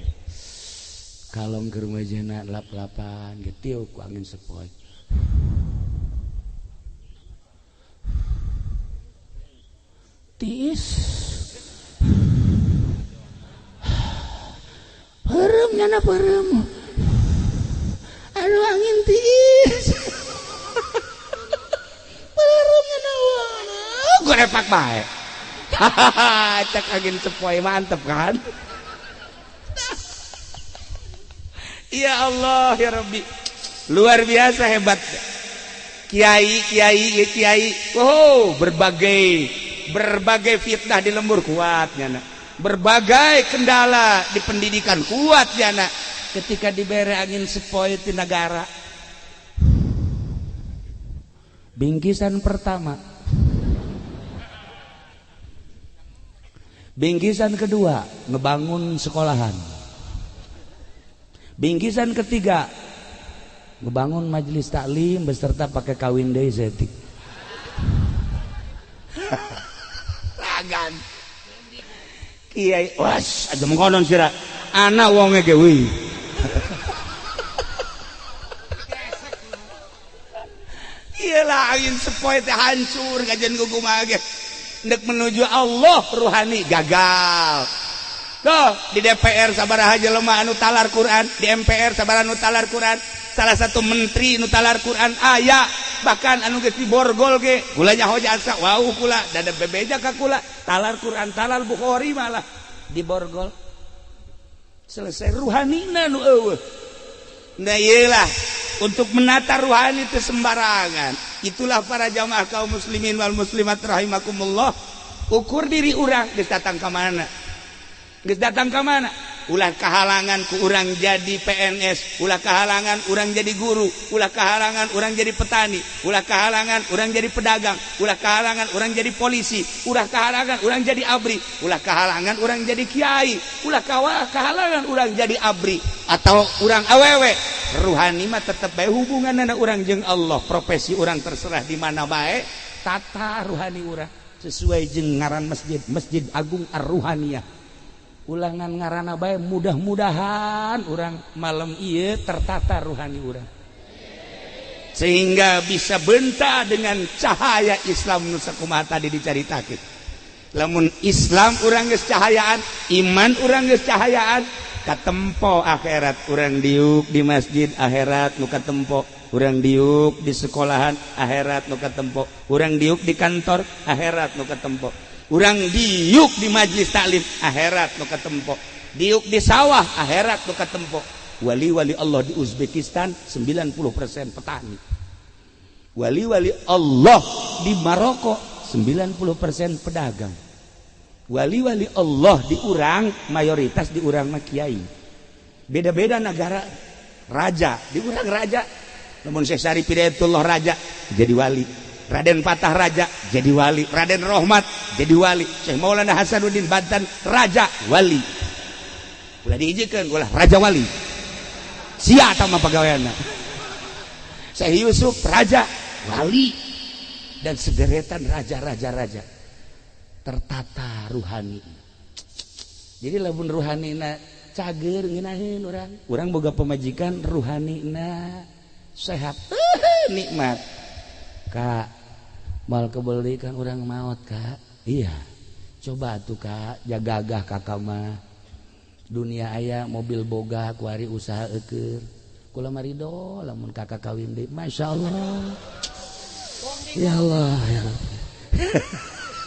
Kalong keur majena lap-lapan ge tiup ku angin sepoi. Tiis. Peureum nyana peureum. Aduh angin tiis. Peureum nyana gorepak bae. Hahaha, cek angin sepoi mantep kan? Ya Allah ya Rabbi. Luar biasa hebat. Kiai, kiai, kiai. Oh, berbagai fitnah di lembur kuat nyana. Berbagai kendala di pendidikan kuat nyana. Ketika dibere angin sepoi di negara. Bingkisan pertama. Bingkisan kedua, ngebangun sekolahan. Bingkisan ketiga, ngebangun majelis taklim beserta pakai kawin deui setik. Lagan. Kiai, was, aja mengkonon sira. Anak wonge ge wih. Iyalah angin sepoi teh hancur kajian kumaha ge. Ndek menuju Allah ruhani gagal. Tuh di DPR sabaraha jelema anu talar Quran, di MPR sabaraha anu talar Quran, salah satu menteri nu talar Quran aya, bahkan anu geus diborgol ge, kula nyaho jasa, wau kula, dada bebeja ka kula, talar Quran, talar Bukhari malah diborgol. Selesai ruhanina nu eueuh. Nah iyalah untuk menata ruhani itu sembarangan. Itulah para jamaah kaum muslimin wal muslimat rahimakumullah. Ukur diri urang geus datang ka mana? Geus datang ka mana? Ulah kahalangan ku urang jadi PNS, ulah kahalangan urang jadi guru, ulah kahalangan urang jadi petani, ulah kahalangan urang jadi pedagang, ulah kahalangan urang jadi polisi, ulah kahalangan urang jadi abri, ulah kahalangan urang jadi kiai, ulah kahalangan urang jadi abri atau urang awewe. Ruhani mah tetep bae hubunganna urang jeung Allah, profesi urang terserah di mana bae, tata ruhani urang sesuai jeung ngaran masjid, Masjid Agung Ar-Ruhaniyah. Ulangan ngarana bae mudah-mudahan urang malam ieu tertata ruhani urang sehingga bisa benta dengan cahaya Islam nu sakumaha tadi dicaritakeun. Lamun Islam urang geus cahayaan, iman urang geus cahayaan, katempo akhirat urang diuk di masjid akhirat nu katempo, urang diuk di sekolahan akhirat nu katempo, urang diuk di kantor akhirat nu katempo, urang diuk di majlis taklim akhirat nu katempo, diuk di sawah akhirat nu katempo. Wali-wali Allah di Uzbekistan 90% petani. Wali-wali Allah di Maroko 90% pedagang. Wali-wali Allah di urang mayoritas di urang mah kiai. Beda-beda negara raja, di urang raja. Namun Syekh Syarif Hidayatullah raja jadi wali. Raden Patah raja jadi wali, Raden Rohmat jadi wali, Syekh Maulana Hasanuddin Banten raja wali. Ulah diijekeun ulah raja wali. Sia tah mah pagaweanna. Syekh Yusuf raja wali dan sederetan raja-raja raja. Tertata ruhani. Jadi lamun ruhanina cager ngeunaheun urang. Urang boga pamajikan ruhanina sehat, nikmat. Kak, mal kebeli kan orang maut kak. Iya, coba tuh kak, jagagah kakak mah. Dunia aya mobil boga, kuari usaha eukeur. Kula marido, lamun kakak kawin deui. Masya Allah. Ya Allah, ya Rabbi.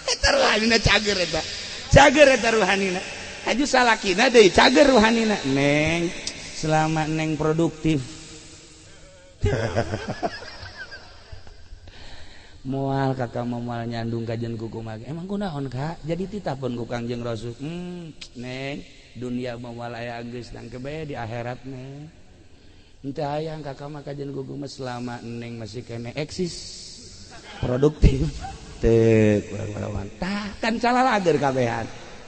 Eta ruhanina cager eta. Cager eta ruhanina. Haju salakina deui cager ruhanina. Neng, selama neng produktif. Moal kakak mau moal nyandung kajian kuku mah. Emang kunaon kak? Jadi titah pun ku Kangjeng Rasul. Neng, dunia moal aya geus nangke bae di akhirat neng. Henteu hayang kakak mah kajian kuku mah selama neng masih kene eksis produktif. Teu kurang-kurang. Tah kan calalager kabehan.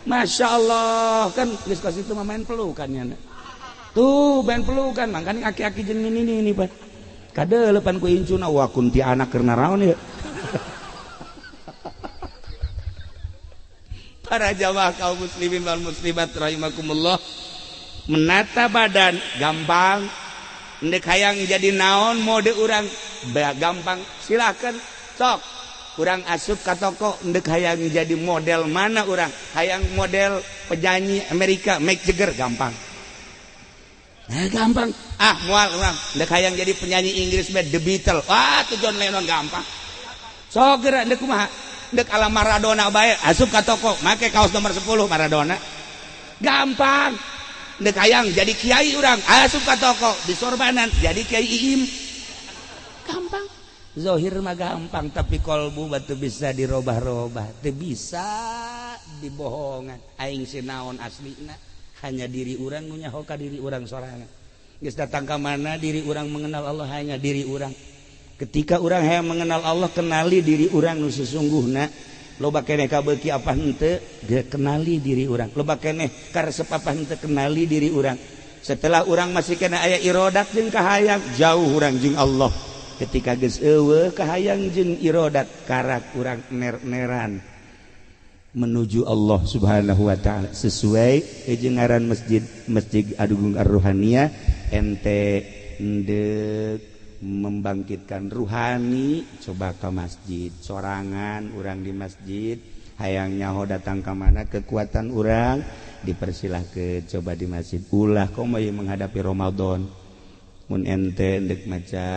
Masya Allah kan geus kos itu mah main pelukan nya. Tuh main pelukan mangkane aki-aki jeung nini ini pan. Kadeulepan ku incuna wah kunti anak keur naraon ieu. Para jamaah kaum muslimin wal muslimat rahimakumullah. Menata badan gampang. Ndek hayang jadi naon mode urang gampang, silakan sok. Urang asup ka toko ndek hayang jadi model mana urang? Hayang model penyanyi Amerika Mick Jagger gampang. Nah, gampang. Ah, moal urang ndek hayang jadi penyanyi Inggris The Beatles. Wah, tuh John Lennon gampang. Sok geura ndek kumaha? Ndek ala Maradona bae, asup ka toko make kaos nomor 10 Maradona. Gampang. Ndek hayang jadi kiai urang, asup ka toko di sorbanan jadi kiai Iim. Gampang. Zohir mah gampang, tapi kolbu batu bisa dirobah-robah, teu bisa dibohongan. Aing sinaon aslina hanya diri urang nu nyaho ka diri urang sorangan. Geus datang ka mana diri urang mengenal Allah hanya diri urang. Ketika urang hayang mengenal Allah, kenali diri urang nu sesungguhna. Loba keneh kabeuki apa henteu, kenali diri urang. Loba keneh karesep apa henteu, kenali diri urang. Setelah urang masih kena aya irodat jeung kahayang, jauh urang jeung Allah. Ketika geus eueuh kahayang jeung irodat, karak urang ner-neran menuju Allah Subhanahu wa taala sesuai jeung ngaran masjid, Masjid Agung Ar-Ruhaniyah. Ente ndek membangkitkan ruhani, coba ke masjid sorangan urang di masjid, hayang nyaho datang ke mana kekuatan urang dipersilahkan coba di masjid. Ulah komo ieu menghadapi Ramadan, mun ente ndek maca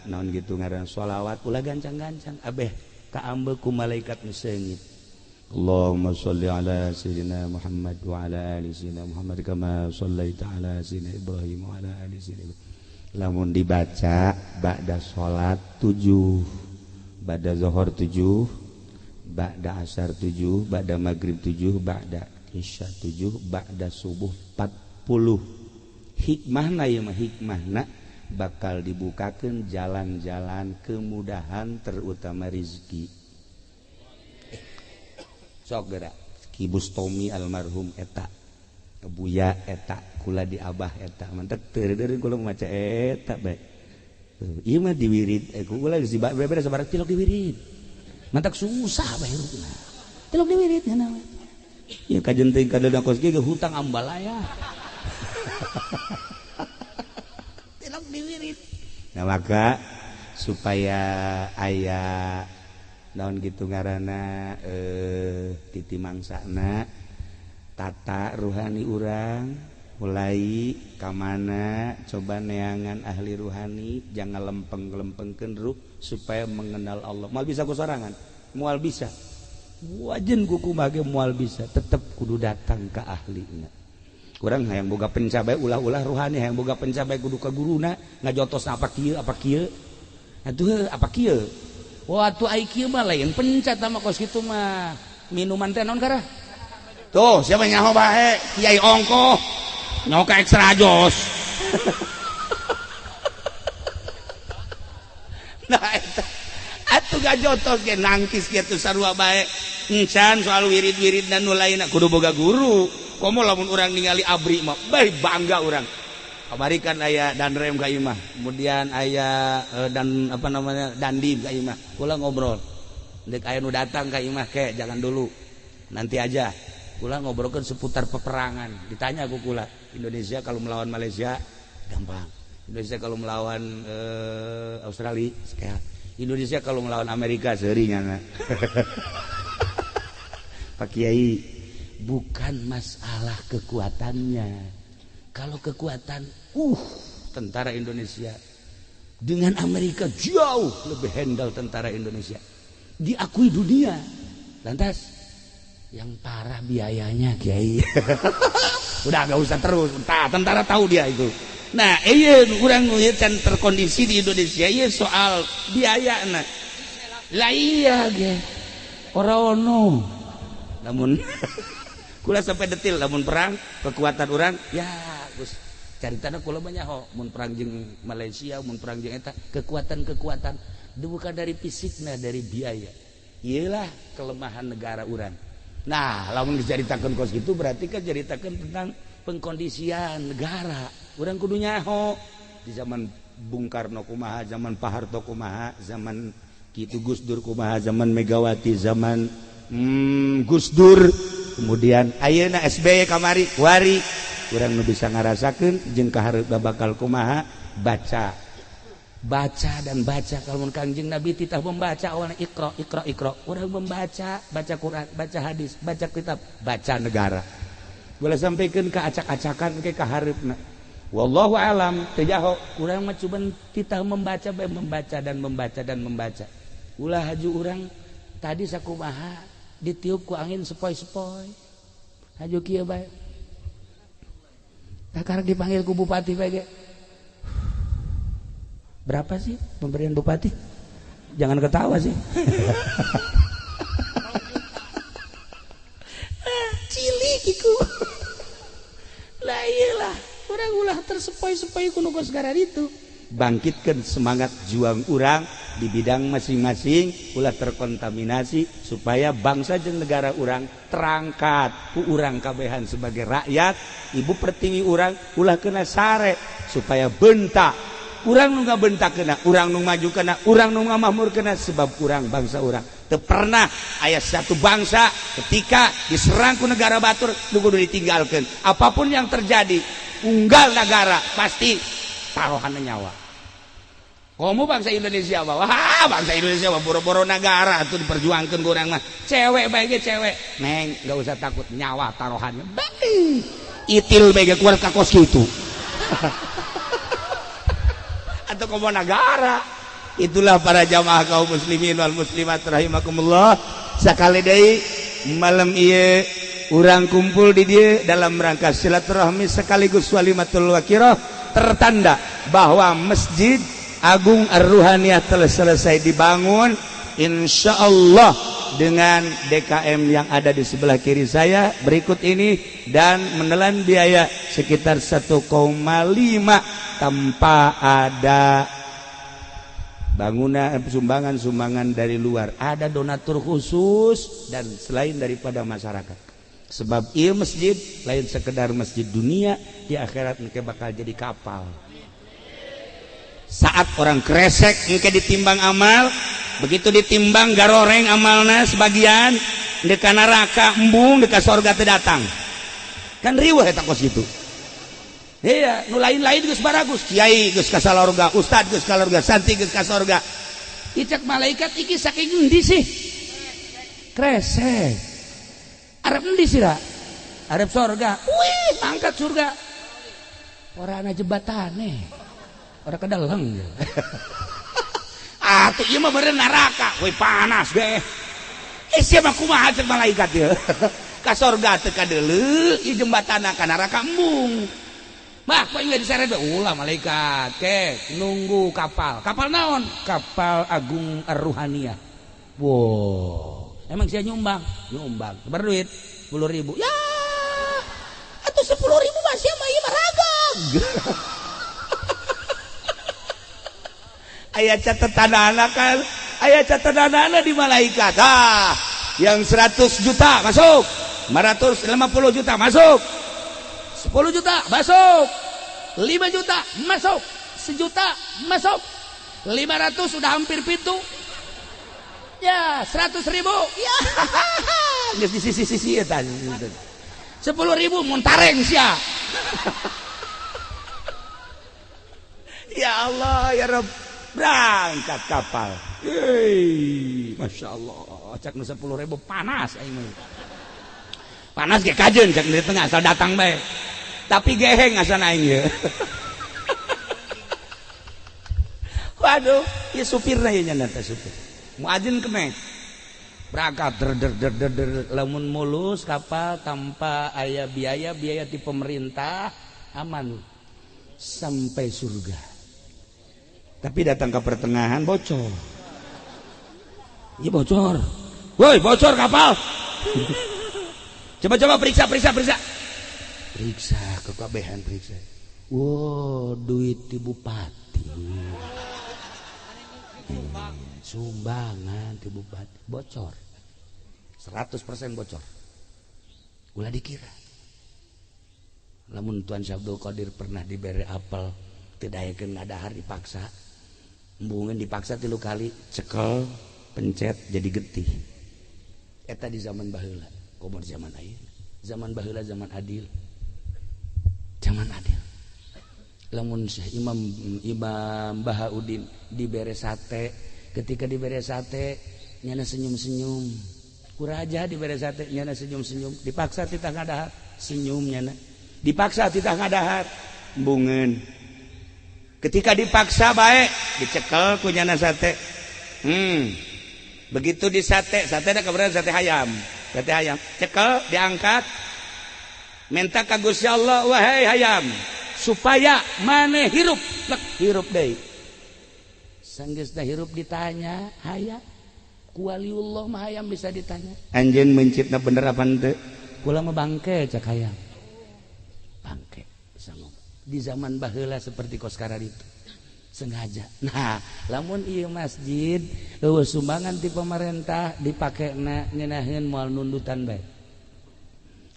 naon gitu ngaran sholawat ulah gancang-gancang, abeh kaambe ku malaikat nu seungit. Allahumma sholli ala sayyidina Muhammad wa ala ali sayyidina Muhammad kama shallaita ala sayyidina Ibrahim wa ala ali sayyidina Ibrahim. Lamun dibaca ba'da salat 7, ba'da zuhur 7, ba'da asar 7, ba'da maghrib 7, ba'da isya 7, ba'da subuh 40. Hikmahna ieu mah, hikmahna bakal dibukakeun jalan-jalan kemudahan terutama rizki. Sok geura Ki Bustomi almarhum eta, Buya eta, kula di abah eta, mantek teu kula maca eta bae. Ieu mah diwirid, kula geus diberes sabaraha tilok diwirid. Mantak susah bae hirupna. Tilok diwirid nya we. Ieu kajen teuing kadeuna kos ge hutang ambalaya. Tilok diwirid. Nah maka supaya aya naon gitu ngaranna titi mangsana tata ruhani urang mulai kamana coba neangan ahli ruhani, jangan lempeng-lempengkeun ruh supaya mengenal Allah. Moal bisa ku sorangan, moal bisa. Wajen ku kumaha ge moal bisa, tetep kudu datang ka ahlina. Urang hayang boga pencabai ulah-ulah ruhani, hayang boga pencabai kudu ka guruna ngajotos apa kieu apa kieu. Atuh apa kieu? Wah atuh ai kieu mah lain pencat mah kos kitu mah. Minuman teh naon karah? Tuh, siapa nyaho bae? Kiai ongkoh. Nyaho ka ekstra jos. Nah eta atuh gajotos ge nangkis kitu sarua bae. Encan soal wirid-wirid dan nu lainna kudu boga guru. Komo lamun urang ningali abri mah bae bangga urang. Kamari kan aya danrem ka imah, kemudian aya dan apa namanya dandim ka imah. Kula ngobrol. Ndek aya nu datang ka imah ke jangan dulu. Nanti aja. Kula ngobrolkan seputar peperangan. Ditanya ku kula, Indonesia kalau melawan Malaysia gampang. Indonesia kalau melawan Australia sehat. Indonesia kalau melawan Amerika seuri nyana. Pak Kiai, bukan masalah kekuatannya. Kalau kekuatan, tentara Indonesia dengan Amerika jauh lebih handal tentara Indonesia. Diakui dunia. Lantas yang parah biayanya Kiai. Udah gak usah terus, tentara tahu dia itu. Nah, iya urang can terkondisi di Indonesia iya soal biaya nah. Lah iya ge. Ora ono. Namun kula sampai detil lamun perang kekuatan urang ya Gus caritana kula banyak ho mun perang jeung Malaysia mun perang jeung eta kekuatan-kekuatan bukan dari fisikna dari biaya. Iyalah kelemahan negara urang. Nah, lamun dicaritakeun kos kitu berarti kan caritakeun tentang pengkondisian negara. Urang kudu nyaho di zaman Bung Karno kumaha, zaman Pak Harto kumaha, zaman kitu Gus Dur kumaha, zaman Megawati, zaman Gus Dur, kemudian ayeuna SBY kamari, wari urang nu bisa ngarasakeun jeung kahareup bakal kumaha baca baca dan baca. Kalau mun Kangjeng Nabi titah membaca awalna iqra iqra iqra, urang membaca, baca Quran, baca hadis, baca kitab, baca negara. Boleh sampaikan ke acak-acakan ke kahareupna. Wallahu alam teu jaho, urang mah cuman titah membaca bae, membaca dan membaca dan membaca. Ulah haju urang tadi sakumaha ditiup ku angin sepoi-sepoi. Haju kieu bae. Tah karek dipanggil ku bupati bae ge. Berapa sih pemberian bupati? Jangan ketawa sih. Cilik iku. Lah iyalah, urang ulah tersepoi-sepoi ku nu kos itu. Bangkitkan semangat juang urang di bidang masing-masing, ulah terkontaminasi supaya bangsa jeung negara urang terangkat ku urang kabehan sebagai rakyat. Ibu pertiwi urang ulah kena sare supaya bentak urang nu ngabentak kena, urang nu maju kena, urang nu ngamahmur kena, sebab urang bangsa urang teu pernah aya satu bangsa ketika diserang ku negara batur nu kudu ditinggalkeun. Apapun yang terjadi, unggal negara pasti taruhanna nyawa. Komo bangsa Indonesia mah, wah bangsa Indonesia mah boro-boro negara atuh diperjuangkeun ku urang mah. Cewek bae ge cewek, neng enggak usah takut, nyawa taruhannya. Bae itil bae ge keluar ka kos kitu. Atau komo negara. Itulah para jamaah kaum muslimin wal muslimat rahimakumullah. Sakali deui malam ieu urang kumpul di dieu dalam rangka silaturahmi sekaligus walimatul wakirah, tertanda bahwa Masjid Agung Ar-Ruhaniyah telah selesai dibangun, insyaallah dengan DKM yang ada di sebelah kiri saya berikut ini, dan menelan biaya sekitar 1,5 tanpa ada bangunan sumbangan-sumbangan dari luar, ada donatur khusus dan selain daripada masyarakat. Sebab ieu masjid lain sekedar masjid dunia, di akhirat engke bakal jadi kapal. Saat orang kresek engke ditimbang amal, begitu ditimbang garoreng amalna sebagian, deka neraka embung, deka sorga teu datang. Kan riweuh eta kos kitu. Iya, nu lain-lain geus baragus, kiai geus ka salorga, ustad geus ka sorga, santri geus ka sorga. Icak malaikat iki saking endi sih? Kresek. Arep endi sih ra? Arep sorga. Wih, mangkat surga. Ora ana jembatane. Ora kedeleng. Atuh ieu mah beureun neraka. Wih panas ge. Eh sia mah kumaha cek malaikat ieu? Ka sorga teu kadeuleu, ieu jembatana ka neraka embung. Bah, kok ieu diseret ulah malaikat. Ke nunggu kapal. Kapal naon? Kapal Agung Ar-Ruhaniyah. Wow. Emang sia nyumbang? Nyumbang. Berduit 10.000. Ya. Atuh 10.000 mah sia mah ieu mah ragag. Aya catatan anak kan, aya catatan anak di malaikat. Ah, yang 100 juta masuk, 550 juta masuk, 10 juta masuk, 5 juta masuk, 1 juta masuk, 500 sudah hampir pintu. Ya, 100.000. Ya. Geus di sisi-sisi eta. 10.000 muntareng sia. Ya Allah, ya Rabb. Berangkat kapal. Hei, Masya Allah. Cak nu 10.000 panas aing mah. Panas ge kajeun cak di tengah asal datang bae. Tapi geheng asal aing ye. Waduh, ieu supirna ieu nya teh supir. Muazin kene. Berangkat der der der der der lamun mulus kapal tanpa aya biaya-biaya ti pemerintah aman sampai surga. Tapi datang ke pertengahan bocor. Iya bocor. Woi, bocor kapal. Coba-coba periksa, periksa, periksa. Periksa kekabehan periksa. Wow, duit di bupati. Sumbangan di bupati bocor. 100% bocor. Ulah dikira. Lamun Tuan Syekh Abdul Qadir pernah diberi apel, teu daekeun ngadahar dipaksa. Embungeun dipaksa 3 kali, cekel, pencet jadi getih. Eta di zaman baheula, komo di zaman ayeuna. Zaman baheula zaman adil. Zaman adil. Lamun Syekh Imam Imam Bahaudin dibere sate, ketika dibere sate nyana senyum-senyum. Ku raja dibere sate nyana senyum-senyum, dipaksa titah ngadahar, senyum nyana. Dipaksa titah ngadahar, embungeun. Ketika dipaksa bae dicekel ku nyana sate. Begitu di sate, sate ada keberadaan sate hayam. Sate hayam, cekel diangkat, minta ka Gusti Allah, wahai hayam, supaya maneh hirup, lek hirup deui. Sanggeusna hirup ditanya, hayam, ku waliullah mah hayam bisa ditanya. Anjeun meuncitna bener apa henteu? Kula mah bangke cak hayam. Bangke bisa ngomong. Di zaman baheula seperti kos itu. Sengaja. Nah, lamun ieu masjid eueuh sumbangan ti pemerintah dipakena ngenaheun moal nundutan bae.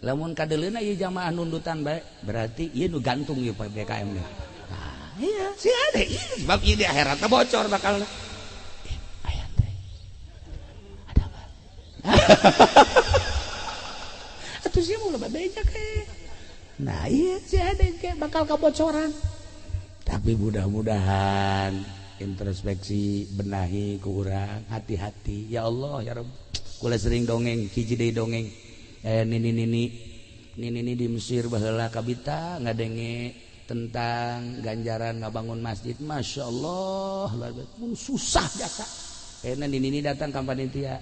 Lamun kadeuleuna ieu jamaah nundutan bae, berarti ieu nu gantung ieu PPKM nya. Nah, iya, si ada ieu sebab ieu di akhirat bocor bakalna. Aya teh. Ada apa? Atuh sia mah loba beja ke. Nah, iya si ada ke bakal kebocoran. Tapi mudah-mudahan introspeksi benahi ku urang, hati-hati. Ya Allah ya Rabb. Kula sering dongeng, hiji deui dongeng. Nini nini di Mesir baheula kabita ngadenge tentang ganjaran ngabangun masjid. Masya Allah, luar biasa. Mun susah jasa. Ayeuna nini nini datang ka panitia.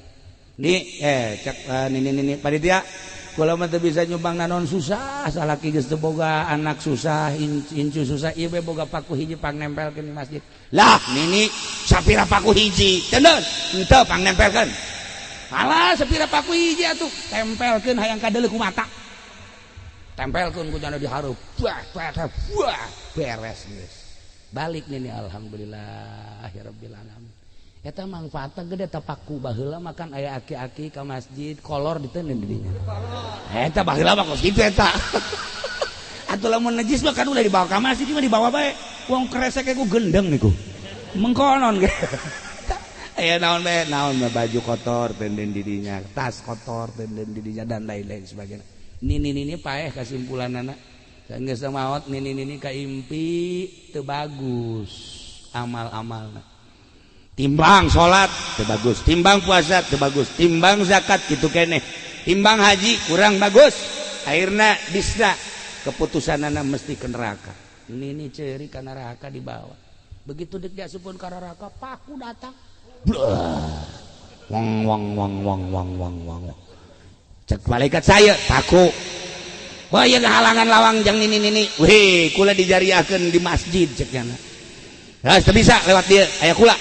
Nih, cek nini nini panitia. Kula mah teu bisa nyumbang naon, susah, salaki geus teu boga, anak susah, incu susah, ieu be boga paku hiji pang nempelkeun di masjid. Lah, nini sapira paku hiji? Cendeun, henteu pang nempelkeun. Alah, sapira paku hiji atuh, tempelkeun hayang kadeuleu ku mata. Tempelkeun ku jana dihareup. Wah, wah, wah, beres geus. Balik nini alhamdulillah ya rabbil alamin. Eta manfaatna gede eta paku. Baheula makan aya aki-aki ka masjid kolor diteundeun di dinya. Eta baheula mah kos kitu eta. Atuh lamun najis mah kan ulah dibawa ka masjid mah dibawa bae. Wong kresek ku gendeng niku. Mengkonon ge. Aya naon bae, naon mah baju kotor teunden di dinya, tas kotor teunden di dinya dan lain-lain sebagainya. Nini nini paeh kesimpulanana. Geus maot nini nini kaimpi teu bagus amal-amalna. Timbang salat teu bagus, timbang puasa teu bagus, timbang zakat kitu keneh, timbang haji kurang bagus. Akhirna bisa keputusanana mesti ke neraka. Nini ceuri ka neraka dibawa. Begitu dek diasupkeun ka neraka, paku datang. Blah. Wang wang wang wang wang wang wang. Cek malaikat saya, paku. Wah, ieu halangan lawang jang nini nini. Wih, kula dijariahkeun di masjid cek nyana. Nah, teu bisa lewat dia, aya kula.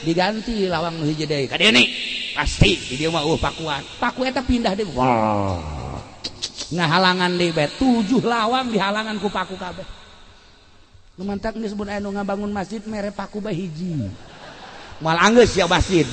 Diganti lawang nu hiji deui. Ka dieu nih. Pasti di dieu mah pakuan. Paku eta pindah deui. Wah. Ngahalangan deui bae. 7 lawang dihalangan ku paku kabeh. Nu mantak geus mun aya nu ngabangun masjid mere paku bae hiji. Moal anggeus ya masjid.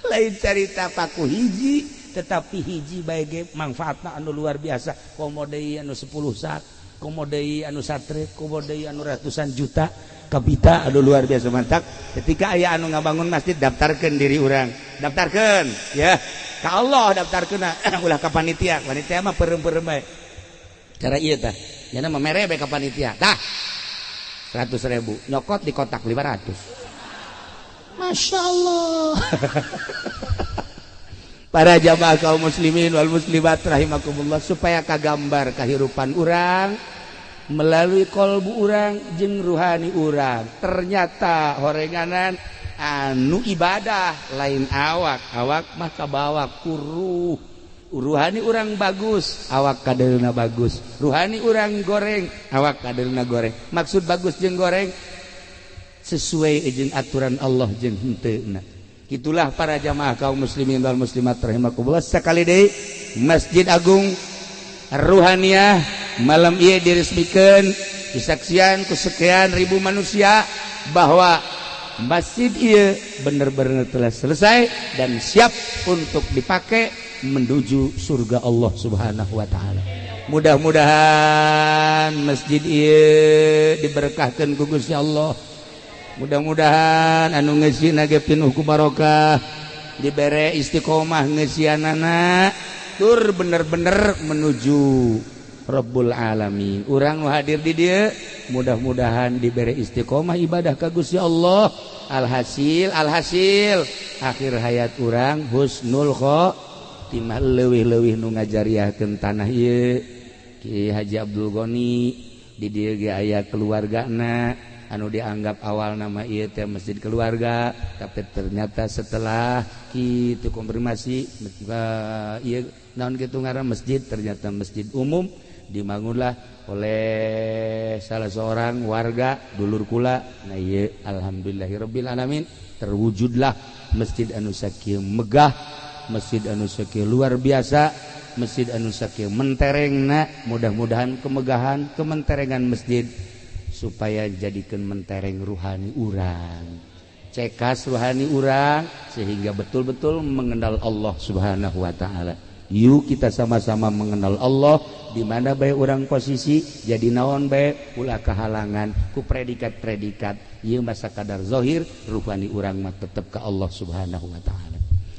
Lain carita paku hiji, tetapi hiji bae ge manfaatna anu luar biasa. Komo deui anu 10 sak, komo deui anu satrek, komo deui anu ratusan juta. Kapita anu luar biasa mantak. Ketika aya anu ngabangun masjid daftarkeun diri urang. Daftarkeun ya. Ka Allah daftarkeun ulah ka panitia. Panitia mah peureum-peureum bae. Cara ieu tah. Nyana mah mere bae ka panitia. Tah. 100.000 nyokot di kotak 500. Masya Allah. Para jamaah kaum muslimin wal muslimat rahimakumullah, supaya kagambar kehidupan urang melalui kolbu urang jeung ruhani urang. Ternyata horenganan anu ibadah lain awak, awak mah kabawa ku ruh. Ruhani urang bagus, awak kadeulna bagus. Ruhani urang goreng, awak kadeulna goreng. Maksud bagus jeung goreng sesuai jeung aturan Allah jeung henteuna. Itulah para jamaah kaum muslimin wal muslimat rahimakumullah. Sekali deui Masjid Agung Ruhaniyah malam ieu diresmikan disaksian ku sekian ribu manusia bahwa masjid ieu benar-benar telah selesai dan siap untuk dipakai menuju surga Allah Subhanahu wa taala. Mudah-mudahan masjid ieu diberkahkan ku Gusti Allah. Mudah-mudahan anu ngeusina ge pinuh ku barokah, dibere istiqomah ngeusianana. tur bener-bener menuju Rabbul Alamin. Urang nu hadir di dieu mudah-mudahan diberi istiqomah ibadah ka Gusti Allah. Alhasil alhasil akhir hayat urang husnul khotimah, leuwih-leuwih nu ngajariahkeun tanah ieu Ki Haji Abdul Ghani. Di dieu ge aya keluargana anu dianggap awal nama ieu teh masjid keluarga, tapi ternyata setelah kitu konfirmasi ieu naon kitu ngaran masjid, ternyata masjid umum, dibangunlah oleh salah seorang warga dulur kula. Nah, ieu alhamdulillahirabbil alamin terwujudlah masjid anu sakieu megah, masjid anu sakieu luar biasa, masjid anu sakieu menterengna. Mudah-mudahan kemegahan kementerengan masjid supaya jadikan mentereng ruhani urang, cekas ruhani urang, sehingga betul-betul mengenal Allah Subhanahu wa taala. Yuk kita sama-sama mengenal Allah di mana bae urang posisi jadi naon bae, ulah kehalangan ku predikat-predikat ieu masa kadar zahir. Ruhani urang mah tetep ka Allah Subhanahu wa taala.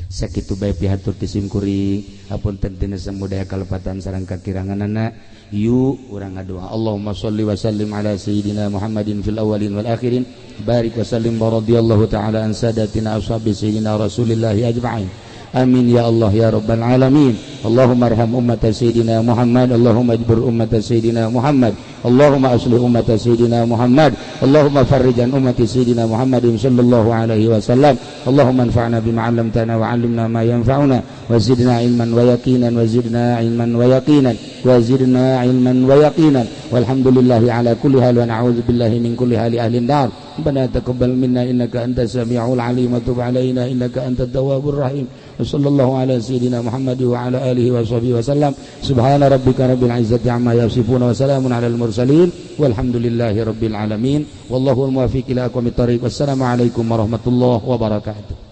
Sakitu bae pihatur ti sim kuring, hapunten tina samudaya kalepatan sareng kakiranganana. Yuk urang ngadoa. Allahumma sholli wa sallim ala sayyidina Muhammadin fil awwalin wal akhirin, barik wa sallim wa radhiyallahu ta'ala an sadatina ashabi sayyidina Rasulillahi ajma'in. Amin ya Allah ya Rabbal alamin. Allahumma arham ummat sayyidina Muhammad, Allahumma ajbur ummat sayyidina Muhammad, Allahumma aslih ummat sayyidina Muhammad, Allahumma farrij an ummati sayyidina Muhammadin sallallahu alaihi wasallam. Allahumma anfa'na bima 'allamtana wa 'allimna ma yanfa'una wa zidna ilman wa yaqinan wa zidna ilman wa yaqinan wa zidna ilman wa yaqinan. Walhamdulillahi ala kulli hal wa na'udzu billahi min kulli hali ahli nar. Rabbana taqabbal minna innaka antas samiul alim wa tub alaina innaka antat tawwabur rahim. Sallallahu ala sayyidina Muhammad wa ala alihi wa sahbihi wa sallam. Subhana rabbika rabbil izzati amma yasifun wa salamun alal mursalin walhamdulillahi rabbil alamin. Wallahu muwaffiq ila aqwamit thariq. Wassalamu alaikum warahmatullahi wabarakatuh.